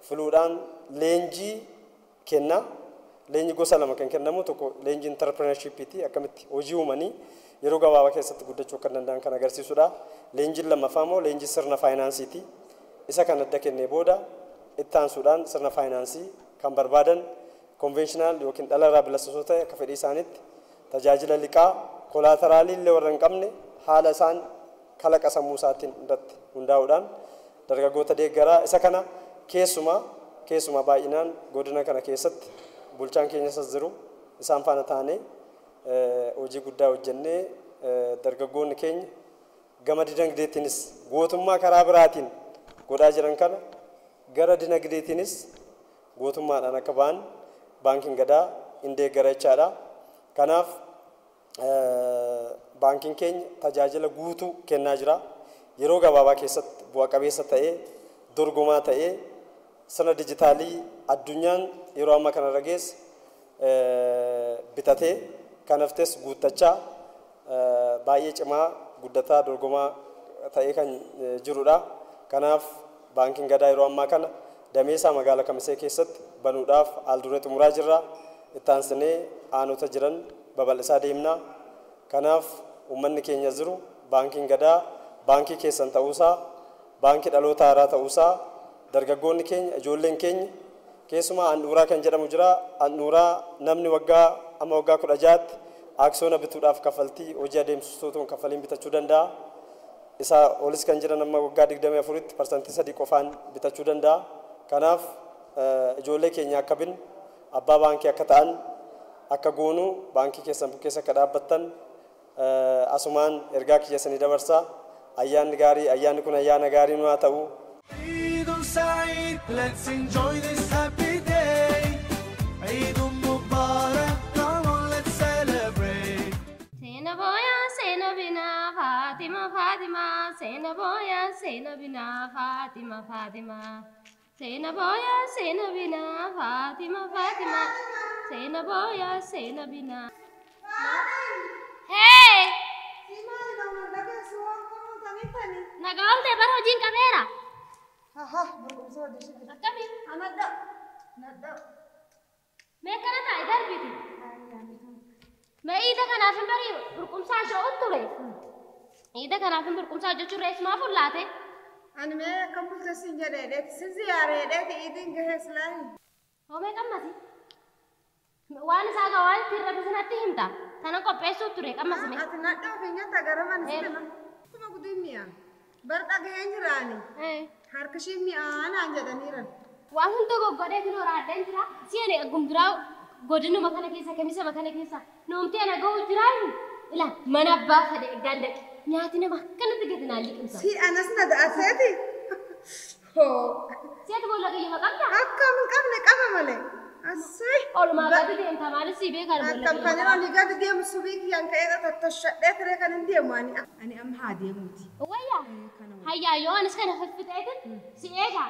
filuudhaan leenjii kenna. Leenji gosa lama kan kennamu tokko leenjii interprenershipiiti akkamitti hojii uumanii yeroo gabaabaa keessatti guddachuu akka danda'an kan agarsiisudha. Leenjiin lammaffaa immoo leenjii sirna faayinaansiiti. Isa kan adda kennee booda itti aansuudhaan sirna faayinaansii kan barbaadan konveenshinaal yookiin dhalarraa bilisa ta'e akka fedhii isaaniitti tajaajila liqaa kolaateraalii illee warra hin qabne haala isaan kalaqa sammuu isaatiin irratti hundaa'uudhaan dargaggoota deeggaraa isa kana keessumaa baay'inaan godina kana keessatti bulchaan keenya isas jiru isaan faana taanee hojii guddaa hojjennee dargaggoonni keenya gama dinagdeetiinis gootummaa karaa biraatiin godhaa jiran kana gara dinagdeetiinis gootummaadhaan akka ba'an baankiin gadaa hin deeggara jechaadha. Kanaaf baankiin keenya tajaajila guutuu kennaa jira. Yeroo gabaabaa keessatti bu'a qabeessa ta'ee dorgomaa ta'ee sirna dijitaalii addunyaan yeroo ammaa kana irra geesse bitatee kan haftes guuttachaa baay'ee cimaa guddataa dorgomaa ta'ee kan jirudha. Kanaaf baankiin gadaa yeroo ammaa kana damee isaa magaalaa Kamisee keessatti banuudhaaf haal duree xumuraa jirra. Itti aansinee aanota jiran babal'isaa deemna. Kanaaf uummanni keenya jiru baankiin gadaa baankii keessan ta'uusaa, baankii dhaloota haaraa ta'uusaa dargaggoonni keenya ijoolleen keenya keessumaa handhuuraa kan jedhamu jira. Handhuuraa namni waggaa amma waggaa 16tti aksoona bituudhaaf kaffaltii hojii adeemsistootuun kaffaliin bitachuu danda'a. Isaa olis kan jiran amma waggaa 24tti 3% qofaan bitachuu danda'a. Kanaaf ijoollee keenya akka binnu abbaa baankii akka ta'an akka goonu baankii keessan bukkeessa akka dhaabbattan asumaan ergaa kiyya sanii dabarsaa. Ayyaanni gaarii ayyaanni kun ayyaana gaarii nu haa ta'u. Eid Saeed, let's enjoy this happy day. Eid Mubarak, come on, let's celebrate. Seenaboya, Seenabina, Fatima, Fatima, Seenaboya, Seenabina, Fatima, Fatima. Seenaboya, Seenabina, Fatima, Fatima, Seenaboya, Seenabina. Hey! Nagaa oolte bara hojiin qabeera. Aha, burqumsa hojjechuu jira. Akkami? Amadda. Nadda. Mee akkana taa'e darbiti. Mee iida kanaaf hin barii burqumsaa sha'uun ture. Iida kanaaf hin burqumsaa hojjechuun reessumaa fullaate. Ani mee akkam bulte siin jedhee dheeti sin ziyaaree dheeti iidiin gahee silaahi. Hoo mee qammasi? Waan isaa gaa waan ittiin rabu sanatti himta. Kana qopheessuu ture qammasi mee. Ati nadha ofii nyaata gara mana sitti ma. Kuma gudii mi'a. Bar dhagaheen jiraani. Harka ishii mi'aa naan jedhaniiran. Waan hunda goggodhee kun horaadheen jira. Si'ani gumbiraa godinuma kana keessa kamisama kana keessa noomtee ana ga'u jiraayu. Ila mana abbaa fedhe eegdaan dhaqe. Nyaati nama akkanatti gadi naan liqimsa. Si anas na da'ateeti. Hoo. Si'ati boolla kiyya qabda? Akkam hin qabne qaba malee. Asii. Oolumaa gadi deemta maalis si beekan boolla Akkam kan olii gadi deemu subii kiyyaan ka'ee tottoshodhee ture kan hin deemu ani. Ani amma haa deemuuti. Wayyaa. Hayyaa yoo anis kana fiffixeetin si eega.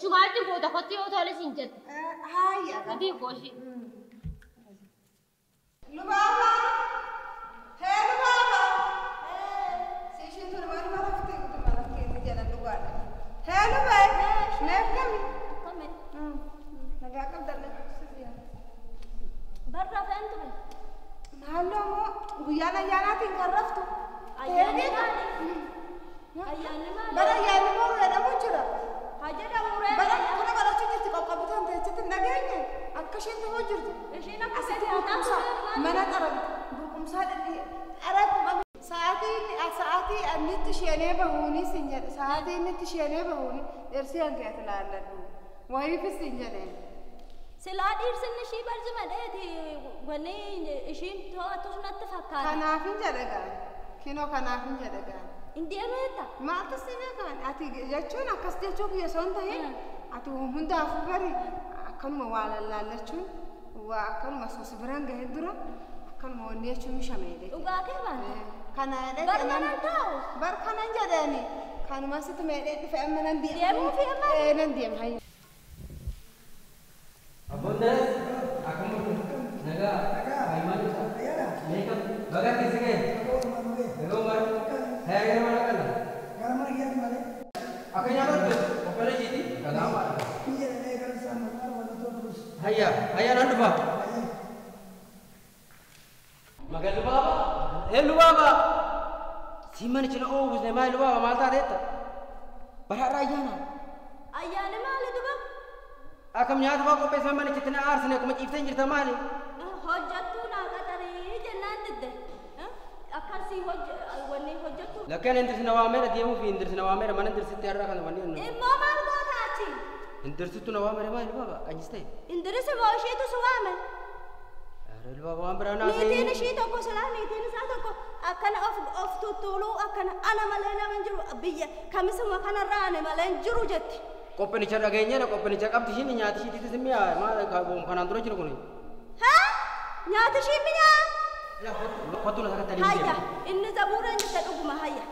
Shumaatti goota kotti yoo tole siin jette. Hayyaa. Gadi gooshi. Lubaaba. Hee lubaaba. Si ishiin tun maal maraftee guutuu maraftee jedhan dhugaadha. Hee lubee. Mee akkami? Akkami? Nagaa qabda Barra fe'an ture. Maaloo moo guyyaan ayyaanaatiin kan raftu. Ayyaanni maali? Ayyaanni maali? Bara ayyaanni boru jedhamu jira. Haa jedhamu ree. Bara kana barachuu jirti qoqqobitaan teessatti hin dhageenye. Akka isheen ta'uu jirtu. Ishiin akka Asitti fedhe haa burqumsaa taatu. mana xarabdi. Burqumsaa dhadhee xarabdi. Sa'aatii inni itti isheenee bahuuni sin jedhe. Sa'aatii inni itti isheenee bahuuni dhirsii hanqee ati laalladhu. Wayiifis sin jedheen. Silaa dhiirsinni ishii barjuma dheeti wanni ishiin to'atu natti fakkaata. Kanaaf hin jedhe gaan. Kinoo kanaaf hin jedhe gaan. Hin deemeetta. Maaltu si beekan? Ati jechuun akkas jechuu kiyya osoo hin ta'in ati hundaafuu bari akkanuma waa lallaallachuun waa akkanuma osoo si biraan gaheen dura akkanuma wanni jechuun mishameedhe. Dhugaa kee baanta. Kana jedhee Bar manan taa'u. Bar kanan jedheeni kanuma sitti meedhee dhufe amma nan deema. Deemuu fi amma? Ee nan deema hayya. Abboondas akkam bultu? Nagaa. Fayyaa ibsa. Meeqa baga keessa ga'e? Nagaa Umar. Hayya gara mana kana? Gara mana kiyyaatti malee. Akka nyaata hojjetu qopheela ishiiti. Kanaaf. Hayya hayya nan dhufa. Magal lubaaba. Ee lubaaba. Si manichi na oowwisne maali lubaaba maal taateetta? Bara har'a ayyaana. Ayyaanni maali duba? Akkam nyaata fa'aa qopheessan manichitti na aarsine akkuma ciiftee hin jirta maali? Hojjettuu naa qaxarii jennaan didde. Akkasii wanni hojjettu. Lakkeen indirsi na waameera deemuu fi indirsi na waameera mana indirsitti har'a kana wanni jennu. Immoo maal goota achi? Indirsittu na waameera maali lubaaba qanyis ta'e? Indirisi moo ishiitu si waame? Aree lubaaba waan biraa naa Niitiin ishii tokko silaa niitiin isaa tokko akkana of tuttuuluu akkana ana malee nama hin jiru biyya kamisuma kanarraa ani malee hin jiru jetti. Qophinicha dhageenyeera qophinicha qabdi ishiin nyaati ishiitiis mi'aa maal kanaan dura jiru kuni. Haa? Nyaati ishii mi'aa? Kottu na sakattanii Hayya inni zabuura inni isa dhuguma hayya.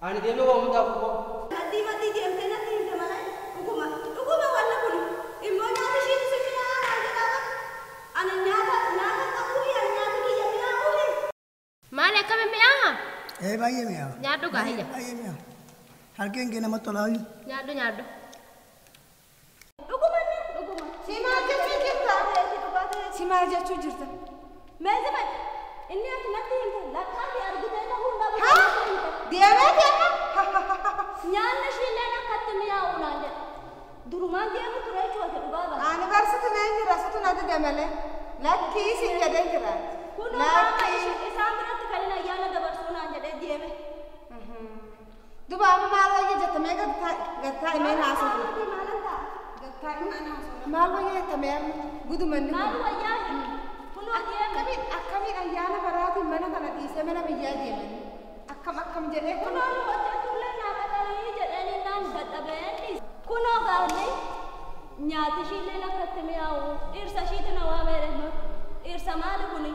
Ani deemee waa hundaaf koo. Maddii maddii deemtee natti himte malee dhuguma dhuguma wanni kun immoo nyaati ishiitis mi'aa naan jedhaa ani nyaata nyaata qabuu ani nyaati kiyya mi'aawuu. Maali akkami mi'aaha? Ee baay'ee mi'aawa. Nyaadhu gaa hayya. Baay'ee mi'aawa. Harkeen kee namatti tolaa. Nyaadhu nyaadhu. Dhuguma dhuguma. Si maal jechuu jirta? Si maal jechuu jirta? Meezima inni ati natti himte lakkaatti argitee ta'uu hin dhabu. Haa? Deemee deema? Nyaanni ishiilleen akkatti mi'aawu naan jedhe. Durumaan deemu ture jechuudha dhugaa bara. Ani barsitu mee jira situ na dide malee. Lakkii siin jedhee jira. Kunoo maama isaan biratti kan inni ayyaana dabarsuu naan jedhee deeme. Duba amma maal wayya jette mee gad taa'i mee haasofna. Maalan ta'a? Gad taa'i maal haasofna. Maal wayya jette mee amma gudumanni kun. Maal wayyaa kunoo deeme. Akkamiin ayyaana baraatiin mana kana dhiisee mana biyyaa deemanii? Akkam akkam jedhee kun. Kunoo nu hojjetullee naa qaxarii jedhanii naan dadhabeen dhiise. Kunoo gaarri nyaati ishiillee akkatti mi'aawu dhirsa ishiitu na waameere dhirsa maali kuni?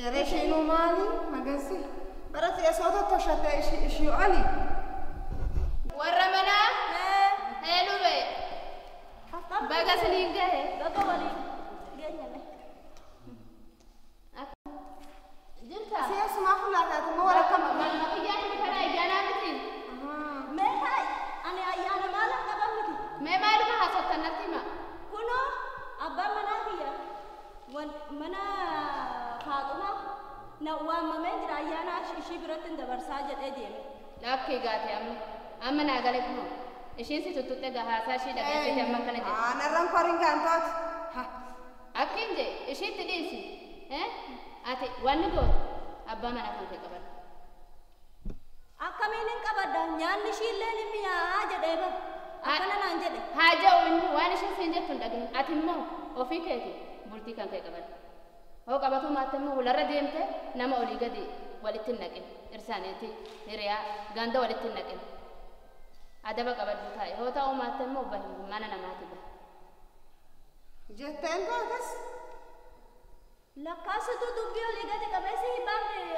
Yeroo ishiinuu maali magansi? Bara teessoo tottoshatte ishii oli. Warra manaa. Hee lube. Baga isiniin gahe. Baga waliin geenyame. Jirta? Si'eessumaa fuulaataati immoo walakka Galma kiyyaatti kana ayyaanaa miti. Mee maaluma haasoftan natti hima. Kunoo abbaan manaa kiyya mana Faaxumaa na waamamee jira ayyaana ishii biratti hin dabarsaa jedhee deeme. Lakkii gaate amma. Amma naa gale kunoo. Ishiin si tuttuqxe haasaa ishii dhageessite amma akkana jedhe. Anarraan koriin kan taatu. Akkin jee ishiitti dhiisi. Ati wanni gootu abbaa manaa kan kee qabadhu. Akkamiin hin qabadda nyaanni ishii illee ni mi'aahaa jedhee bara. Akkana naan jedhe. Haa jedhu inni waan ishiin siin jettu hin dhagahin. Ati immoo ofii keeti bultii kan kee qabadhu. Hoo qabatu maatte immoo hularra deemte nama olii gadi walitti hin naqin. Irsaaneeti hiriyaa ganda walitti hin naqin. Adaba qabadhu taa'e. Hoo ta'uu maatte immoo bahi mana namaati bahi. Jetteen taates. Lakkaasitu dubbii olii gadi qabeessi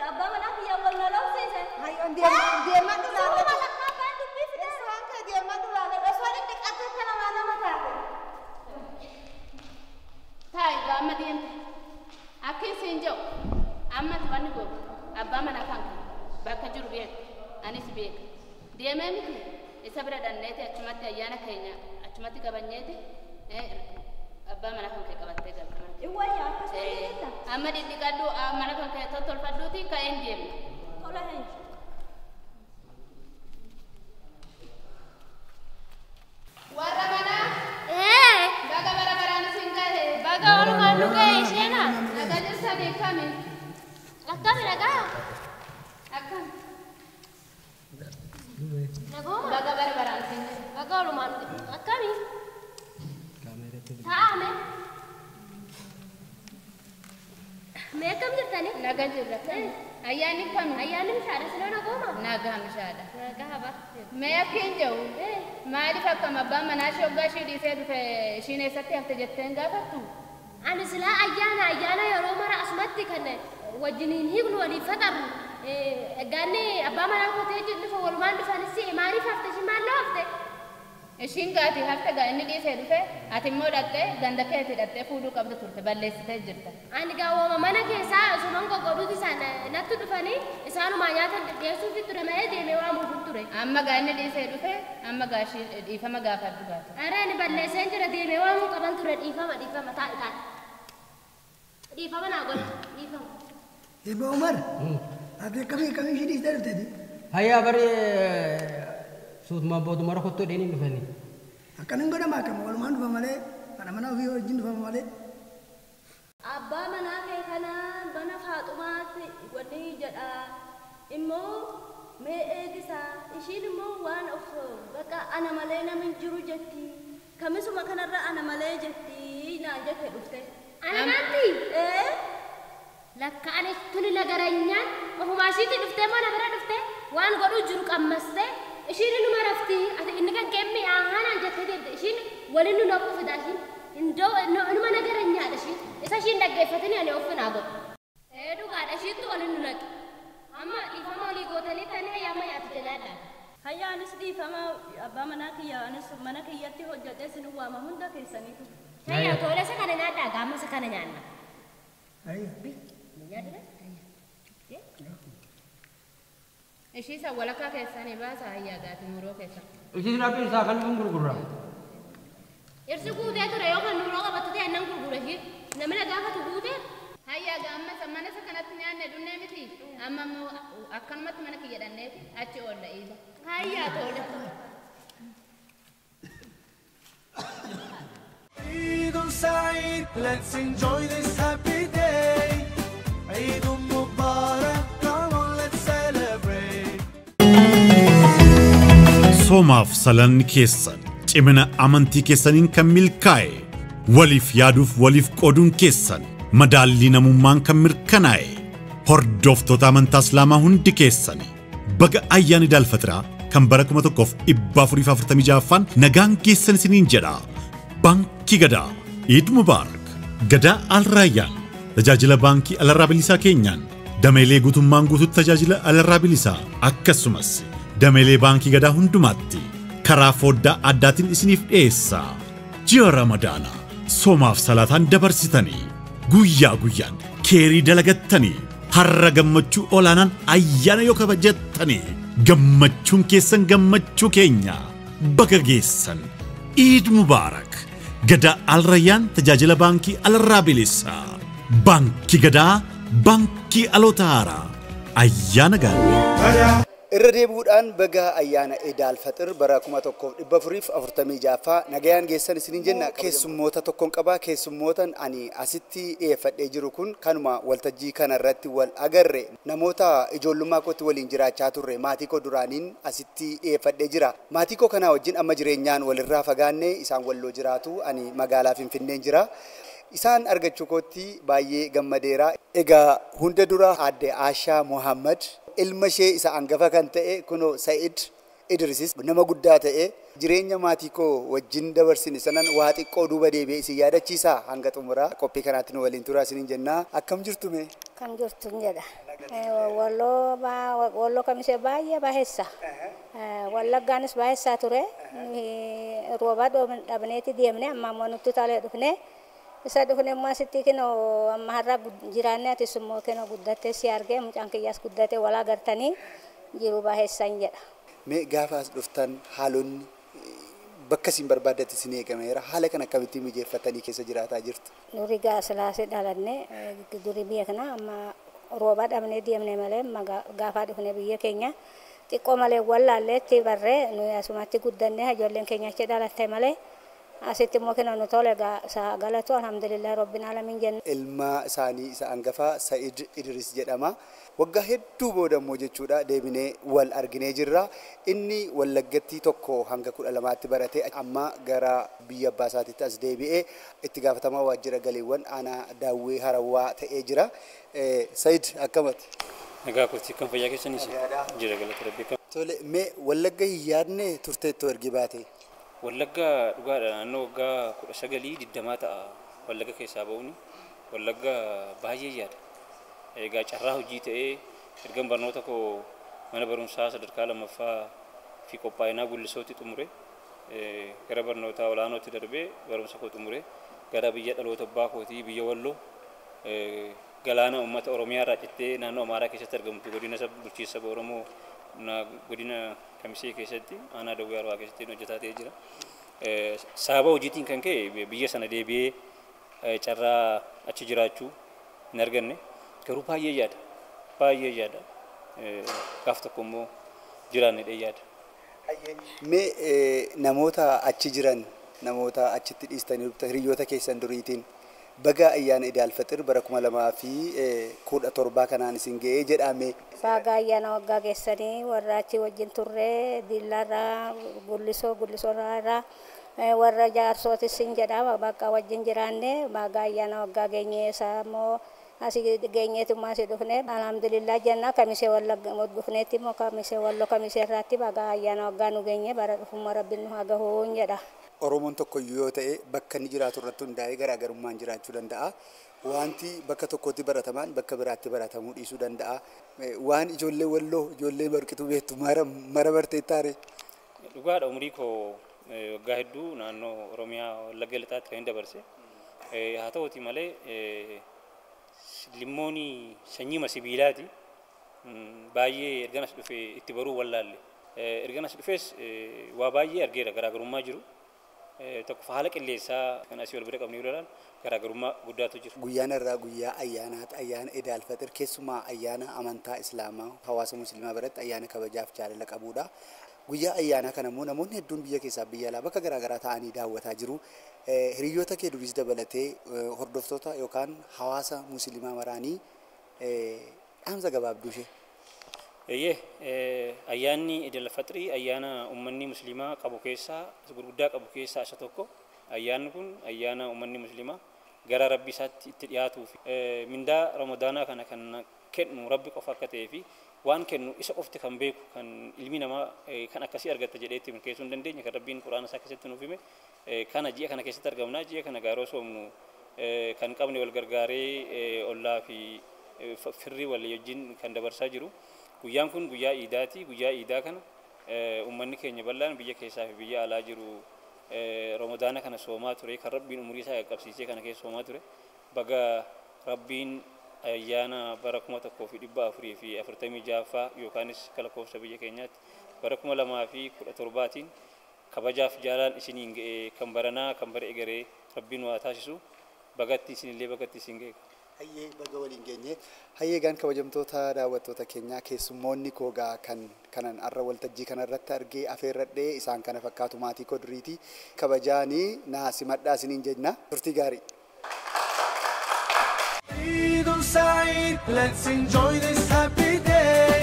abbaa manaa kiyya wal na lobsiise. Hayyoon deemadhu laala. Suuruma lakkaa abbaan dubbii fide. Isaan kee deemadhu laala. Osoo inni dhiqatte akka namaa nama taate. Taa'i amma deemte. Akkin siin jedhu amma ati wanni gootu abbaa manaa kan kee bakka jiru beeku anis beeka. Deemee miti isa bira dhanneeti achumatti ayyaana keenya achumatti kabanyeeti abbaa manaa kan kee qabattee galta mana kee. Wayya akkasuma jetta. Amma dhidhiqadhu mana kan kee tottolfadhuuti ka'een deemna. Tola hin. Warra manaa. Baga bara baraan isin gahe. Baga walumaan nu gahe isheena. Nagaa jirtanii akkami? Akkami nagaa? Akkam? Nagooma. Baga bara baraan isin gahe. Baga walumaan nu gahe. Akkami? Taa'ame. Mee akkam jirtanii? Nagaa jirra. Ayyaanni kami? Ayyaanni mishaadha siloo nagooma? Nagaa mishaadha. Nagaa ba. Mee akkiin jedhu maaliif akkam abbaan manaa ishee hoggaa ishii dhiisee dhufe ishiin eessatti hafte jettee hin gaafattu? Ani silaa ayyaana ayyaana yeroo mara asumatti kan wajjiniin hiiknu waliif faxarru. Gaanni abbaa manaa kotee dhufe walumaan dhufanis maaliif hafte ishii maalloo hafte? Ishiin gaati hafte gaa inni dhiisee dhufe ati immoo dhaqxee ganda keetii dhaqxee fuudhuu qabda turte balleessitee jirta. Ani gaawwama mana keessaa osuman goggodhuuti isaan natti dhufanii isaanumaa nyaata dhiyeessuufi ture malee deemee waamuuf ture. Amma gaa inni dhiisee dhufe amma gaa ishii dhiifama gaafadhu gaata. Ara ani balleesseen jira deemee waamuu qaban ture dhiifama dhiifama taa'i taa'i. Dhiifama naa godhi dhiifama. Ibba Umar, ati akkamii akkamii ishii dhiistee dhufteeti? Hayyaa bari suutumaan booduma rukuttoo dheeniin dhufanii. Akkan hin godhama akkama walumaan dhufa malee haadha manaa ofii wajjin dhufama malee. Abbaa manaa kee kanaan mana Faaxumaatti wanni jedha immoo mee eegisaa ishiin immoo waan of bakka ana malee namni hin jiru jetti kamisuma kanarra ana malee jetti naan jette dhufte. Ana maanti? Lakka ani tuni lagaranyaan ofumaa ishiitti dhuftee mana bira dhuftee waan godhuu jiru qammastee ishiin inuma rafti ati inni kan kee mi'aahaa jettee deemte ishiin waliin nu naquu fida ishiin indoo inuma nagaranyaadha ishiin isa ishiin dhaggeeffatanii ani of naa godhu. Ee dhugaadha ishiittu waliin nu naqi. Amma dhiifama olii gootanii tanii hayyaama nyaatu jalaadha. Hayya anis dhiifama abbaa manaa kiyya anis mana kiyyatti hojjedhee sin waama hunda keessaniitu. Hayya tola isa kana nyaadhaa gaama isa kana nyaanna. Hayya. Nyaadha? Ishii isa walakkaa keessanii baasa hayyaa gaati muroo keessa. Ishii rabbi isaa kan dhufu gurgurra. Irsi guutee ture yoo kan nuroo qabattu ta'e annan gurgura ishii namni na gaafatu guutee. Hayyaa gaamma isa mana isa kanatti nyaanne dhunnee miti amma immoo akkanumatti mana kiyya dhanneeti achi oolla iida. Hayyaa tola. Eid Saeed, let's enjoy this happy day. Eid Mubarak, come on, let's celebrate. Soomaaf salanni keessan cimina amantii keessaniin kan milkaa'e waliif yaaduuf waliif qooduun keessan madaallii namummaan kan mirkanaa'e hordoftoota amantaa Islaamaa hundi keessan baga ayyaana Iid al-Fixraa kan bara 1446ffaan nagaan geessan isiniin jedha. Baankii Gadaa Eid Mubarak Gadaa Al-Raayyaan tajaajila baankii alarraa bilisaa keenyaan dameelee guutummaan guutuutti tajaajila alarraa bilisaa akkasumas dameelee baankii Gadaa hundumaatti karaa foddaa addaatiin isiniif dhiyeessa. Ji'a Ramadaanaa soomaaf salaataan dabarsitanii guyyaa guyyaan keerii dalagattanii har'a gammachuu olaanaan ayyaana yoo kabajattanii gammachuun keessan gammachuu keenya baga geessan. Iid Mubaarak. Gadaa Alrayyaan tajaajila baankii alarraa bilisa. Baankii Gadaa, baankii dhaloota haaraa. Ayyaana gaarii. Irra deebi'uudhaan baga ayyaana Iid Alfaxir bara 1446ffaa nagayaan geessan isiniin jenna. Keessummoota tokkoon qabaa. Keessummootan ani asitti dhiyeeffadhee jiru kun kanuma waltajjii kanarratti wal agarre, namoota ijoollummaa kootti waliin jiraachaa turre, maatii koo duraaniin asitti dhiyeeffadhee jira. Maatii koo kanaa wajjin amma jireenyaan walirraa fagaanne. Isaan Walloo jiraatu, ani magaalaa Finfinneen jira. Isaan argachuu kootti baay'ee gammadeera. Egaa hunda dura aadde Aashaa Muhammad, ilma ishee isa hangafa kan ta'e kunoo Sa'id Idrisis nama guddaa ta'e, jireenya maatii koo wajjin dabarsine sanan waa xiqqoo duuba deebi'ee isin yaadachiisa. Hanga xumuraa qophii kanaatti nu waliin turaa isiniin jennaa. Akkam jirtu mee? Kan jirtu jedha. Walloo, Walloo Kamisee baay'ee baheessa. Wallaggaanis baheessaa ture. Rooba dhabneeti deemne, amma immoo nutti tolee dhufne. Isa dhufne immoo asitti kinoo amma har'a jiraanne, atis immoo kinoo guddattee si argee, mucaan kiyyaas guddatee walaa gartanii jiru, baheessan jedha. Mee gaafa as dhuftan haalonni bakka isin barbaadatti isin eegameera. Haala kan akkamittiin mijeeffatanii keessa jiraataa jirtu? Nuri Silaasee dhalanne, duri biyya kana amma rooba dhabnee deemne malee, gaafa dhufne biyya keenya xiqqoo malee wallaalleetti barree, nuyi asumatti guddanne, ijoolleen keenya achi dhalatte malee, asitti immoo kenna nu tole galatu, alhamdulillah rabbil alamin jenna. Ilma isaanii isa hangafaa Sa'id Idris jedhama. Waggaa hedduu booda immoo jechuudha deebinee wal arginee jirra. Inni Wallaggatti 1 hanga 12tti barate, amma gara biyya abbaa isaatiitti as deebi'ee itti gaafatamaa waajjira galiiwwan aanaa Daawwee Harawwaa ta'ee jira. Sa'id, akkamati? Nagaa kooti, kan fayyaa keessanis jira, galata rabbii. Tole, mee Wallagga hin yaadne turteettoo ergi baate? Wallagga dhugaadha, naannoo waggaa 19, 20 ta'a Wallagga keessaa ba'uuni. Wallagga baay'ee yaada. Egaa carraa hojii ta'ee ergan barnoota koo mana barumsaa sadarkaa lammaffaa fi qophaa'inaa Gullisootti xumure, gara barnoota olaanootti darbee barumsa koo xumure, gara biyya dhaloota abbaa kootii, biyya Walloo, galaana uummata Oromiyaa irraa cittee naannoo Amaaraa keessatti argamtu, godina bulchiinsa saba Oromoo, godina Kamisee keessatti, aanaa Dawwee Arbaa keessatti hojjetaa ta'ee jira. Sababa hojiitiin kan ka'e biyya sana deebi'ee carraa achi jiraachuu hin arganne, garuu baay'ee yaada, baay'ee yaada, gaaf tokko immoo jiraanne yaada. Mee namoota achi jiran, namoota achitti dhiistanii hiriyoota keessan duriitiin baga ayyaana Iid Alfaxir bara 2017 kanaan isin ga'ee jedhame. Baga ayyaana waggaa geessanii, warra achi wajjin turre, Diillaarraa, Gullisoo, Gullisoorraa, warra Jaarsootis sin jedha, bakka wajjin jiraanne, baga ayyaana waggaa geenye. Isaa immoo asii geenyeetummaa asii dhufne, alhamdulillah jenna. Kamisee Wallagga dhufneetti immoo Kamisee, Walloo Kamisee irraatti baga ayyaana waggaa nu geenye, bara dhufummaa rabbiin nu haa gahuun jedha. Oromoon tokkoyyuu yoo ta'e bakka inni jiraatu irratti hundaa'ee garaagarummaan jiraachuu danda'a. Wanti bakka tokkotti baratamaan bakka biraatti baratamuu dhiisuu danda'a. Waan ijoollee Walloo, ijoollee Warqituu beektu mara mara bartee taare. Dhugaadha, umurii koo waggaa hedduu naannoo Oromiyaa Wallagga Lixaatti kan hin dabarse. Haa ta'uti malee limmoon sanyii sibiilaati. Baay'ee ergan as dhufee itti baruu wallaalle. Ergan as dhufees waa baay'ee argeera, garaagarummaa jiru. Tokko haala qilleensaa kan asii wal bira qabne yoo ilaalu garaagarummaa guddaatu jira. Guyyaan irraa guyyaa ayyaanaati. Ayyaana Iid Alfaxir, keessumaa ayyaana amantaa Islaamaa hawaasa Musliimaa biratti ayyaana kabajaaf jaalala qabudha. Guyyaa ayyaanaa kana immoo namoonni hedduun biyya keessaa, biyya alaa, bakka garaagaraa ta'anii daawwataa jiru. Hiriyoota kee duriis dabalatee hordoftoota yookaan hawaasa Musliimaa maraanii dhaamsa gabaabduu ishee. Eeyyee, ayyaanni Iid Alfaxirii ayyaana uummanni Musliimaa qabu keessaa gurguddaa qabu keessaa isa tokko. Ayyaanni kun ayyaana uummanni Musliimaa gara rabbi isaatti itti dhiyaatuu fi mindaa Ramadaanaa kana kan kennu rabbi qofa akka ta'ee fi waan kennu isa qofti kan beeku, kan ilmi namaa kan akkasii argatta jedhee itti milkeessuu hin dandeenye, kan rabbiin Quraana isaa keessatti nuuf hime kana ji'a kana keessatti argamna. Ji'a kana gaaroo soomnu kan qabne wal gargaaree, ollaa fi firrii wal wajjin kan dabarsaa jiru. Guyyaan kun guyyaa iidaati. Guyyaa iidaa kana uummanni keenya bal'aan biyya keessaa fi biyya alaa jiru Ramadaana kana soomaa ture, kan rabbiin umurii isaa qaqqabsiisee kana keessa soomaa ture, baga rabbiin ayyaana bara 1446ffaa yookaanis akka lakkoofsa biyya keenyaatti bara 2017n Kabajaaf jaalaan isiniin ga'e kan baranaa kan bara egeree Rabbiin waa taasisu bagatti isinillee bagatti isin ga'e. Hayyee baga waliin geenye. Hayyee gaan kabajamtoota daawwattoota keenyaa, keessummoonni koo gaa kan kanan arra waltajjii kanarratti argee afeerradhee isaan kana fakkaatu, maatii koo duriiti. Kabajaanii naa simadhaa isiniin jenna. Turtii gaarii. عيد سعيد، let's enjoy this happy day.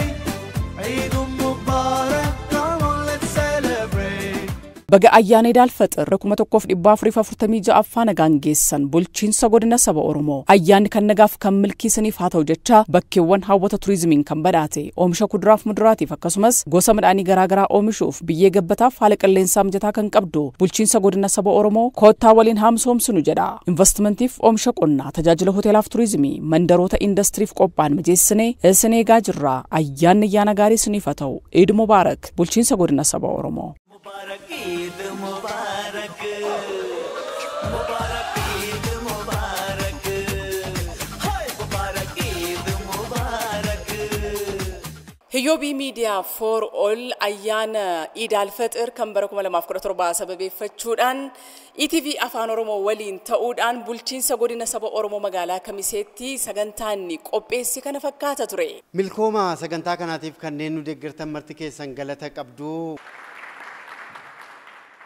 عيد مبارك، come on, let's celebrate. Baga ayyaana Iid Alfaxir 1446ffaa nagaan geessan. Bulchiinsa godina saba Oromoo. Ayyaanni kan nagaaf kan milkiisaniif haa ta'u jecha, bakkeewwan hawwata turizimiin kan badhaate, oomisha kuduraaf muduraatiif akkasumas gosa midhaanii garaagaraa oomishuuf biyyee gabbataaf haala qilleensaa mijataa kan qabdu bulchiinsa godina saba Oromoo koottaa waliin haa misoomsinu jedha. Investimentiif, oomisha qonnaa, tajaajila hoteelaaf turizimii, mandaroota indastiriif qophaa'an mijeessinee isin eegaa jirra. Ayyaanni ayyaana gaarii isiniif haa ta'u. Iid Mubaarak! Bulchiinsa godina saba Oromoo. Eid Mubarak, Mubarak Eid Mubarak, Hi Mubarak Eid Mubarak. Hiyyoobii Miidiyaa for All ayyaana Iid Alfaxir kan bara 2017 sababeeffachuudhaan ETV Afaan Oromoo waliin ta'uudhaan bulchiinsa godina saba Oromoo magaalaa Kamiseetti sagantaan qopheesse kana fakkaata ture. Milkooma sagantaa kanaatiif kanneen nu deeggartan marti keessan galata qabdu.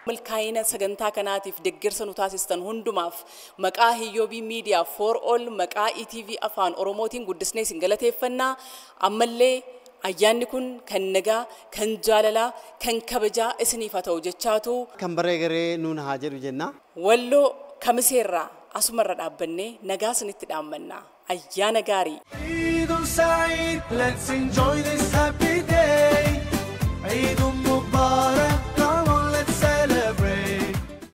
Milkaa'ina sagantaa kanaatiif deeggarsa nu taasistan hundumaaf maqaa Hiyyoobii Miidiyaa for All, maqaa ETV Afaan Oromootiin guddisnee isin galateeffannaa. Ammallee ayyaanni kun kan nagaa, kan jaalalaa, kan kabajaa isiniif haa ta'u jechaatu Kan bara egeree nuun haa jedhu jenna. Walloo Kamiseerraa asumarra dhaabbannee nagaa isinitti dhaammannaa. Ayyaana gaarii. عيد سعيد، let's enjoy this happy day. عيد مبارك.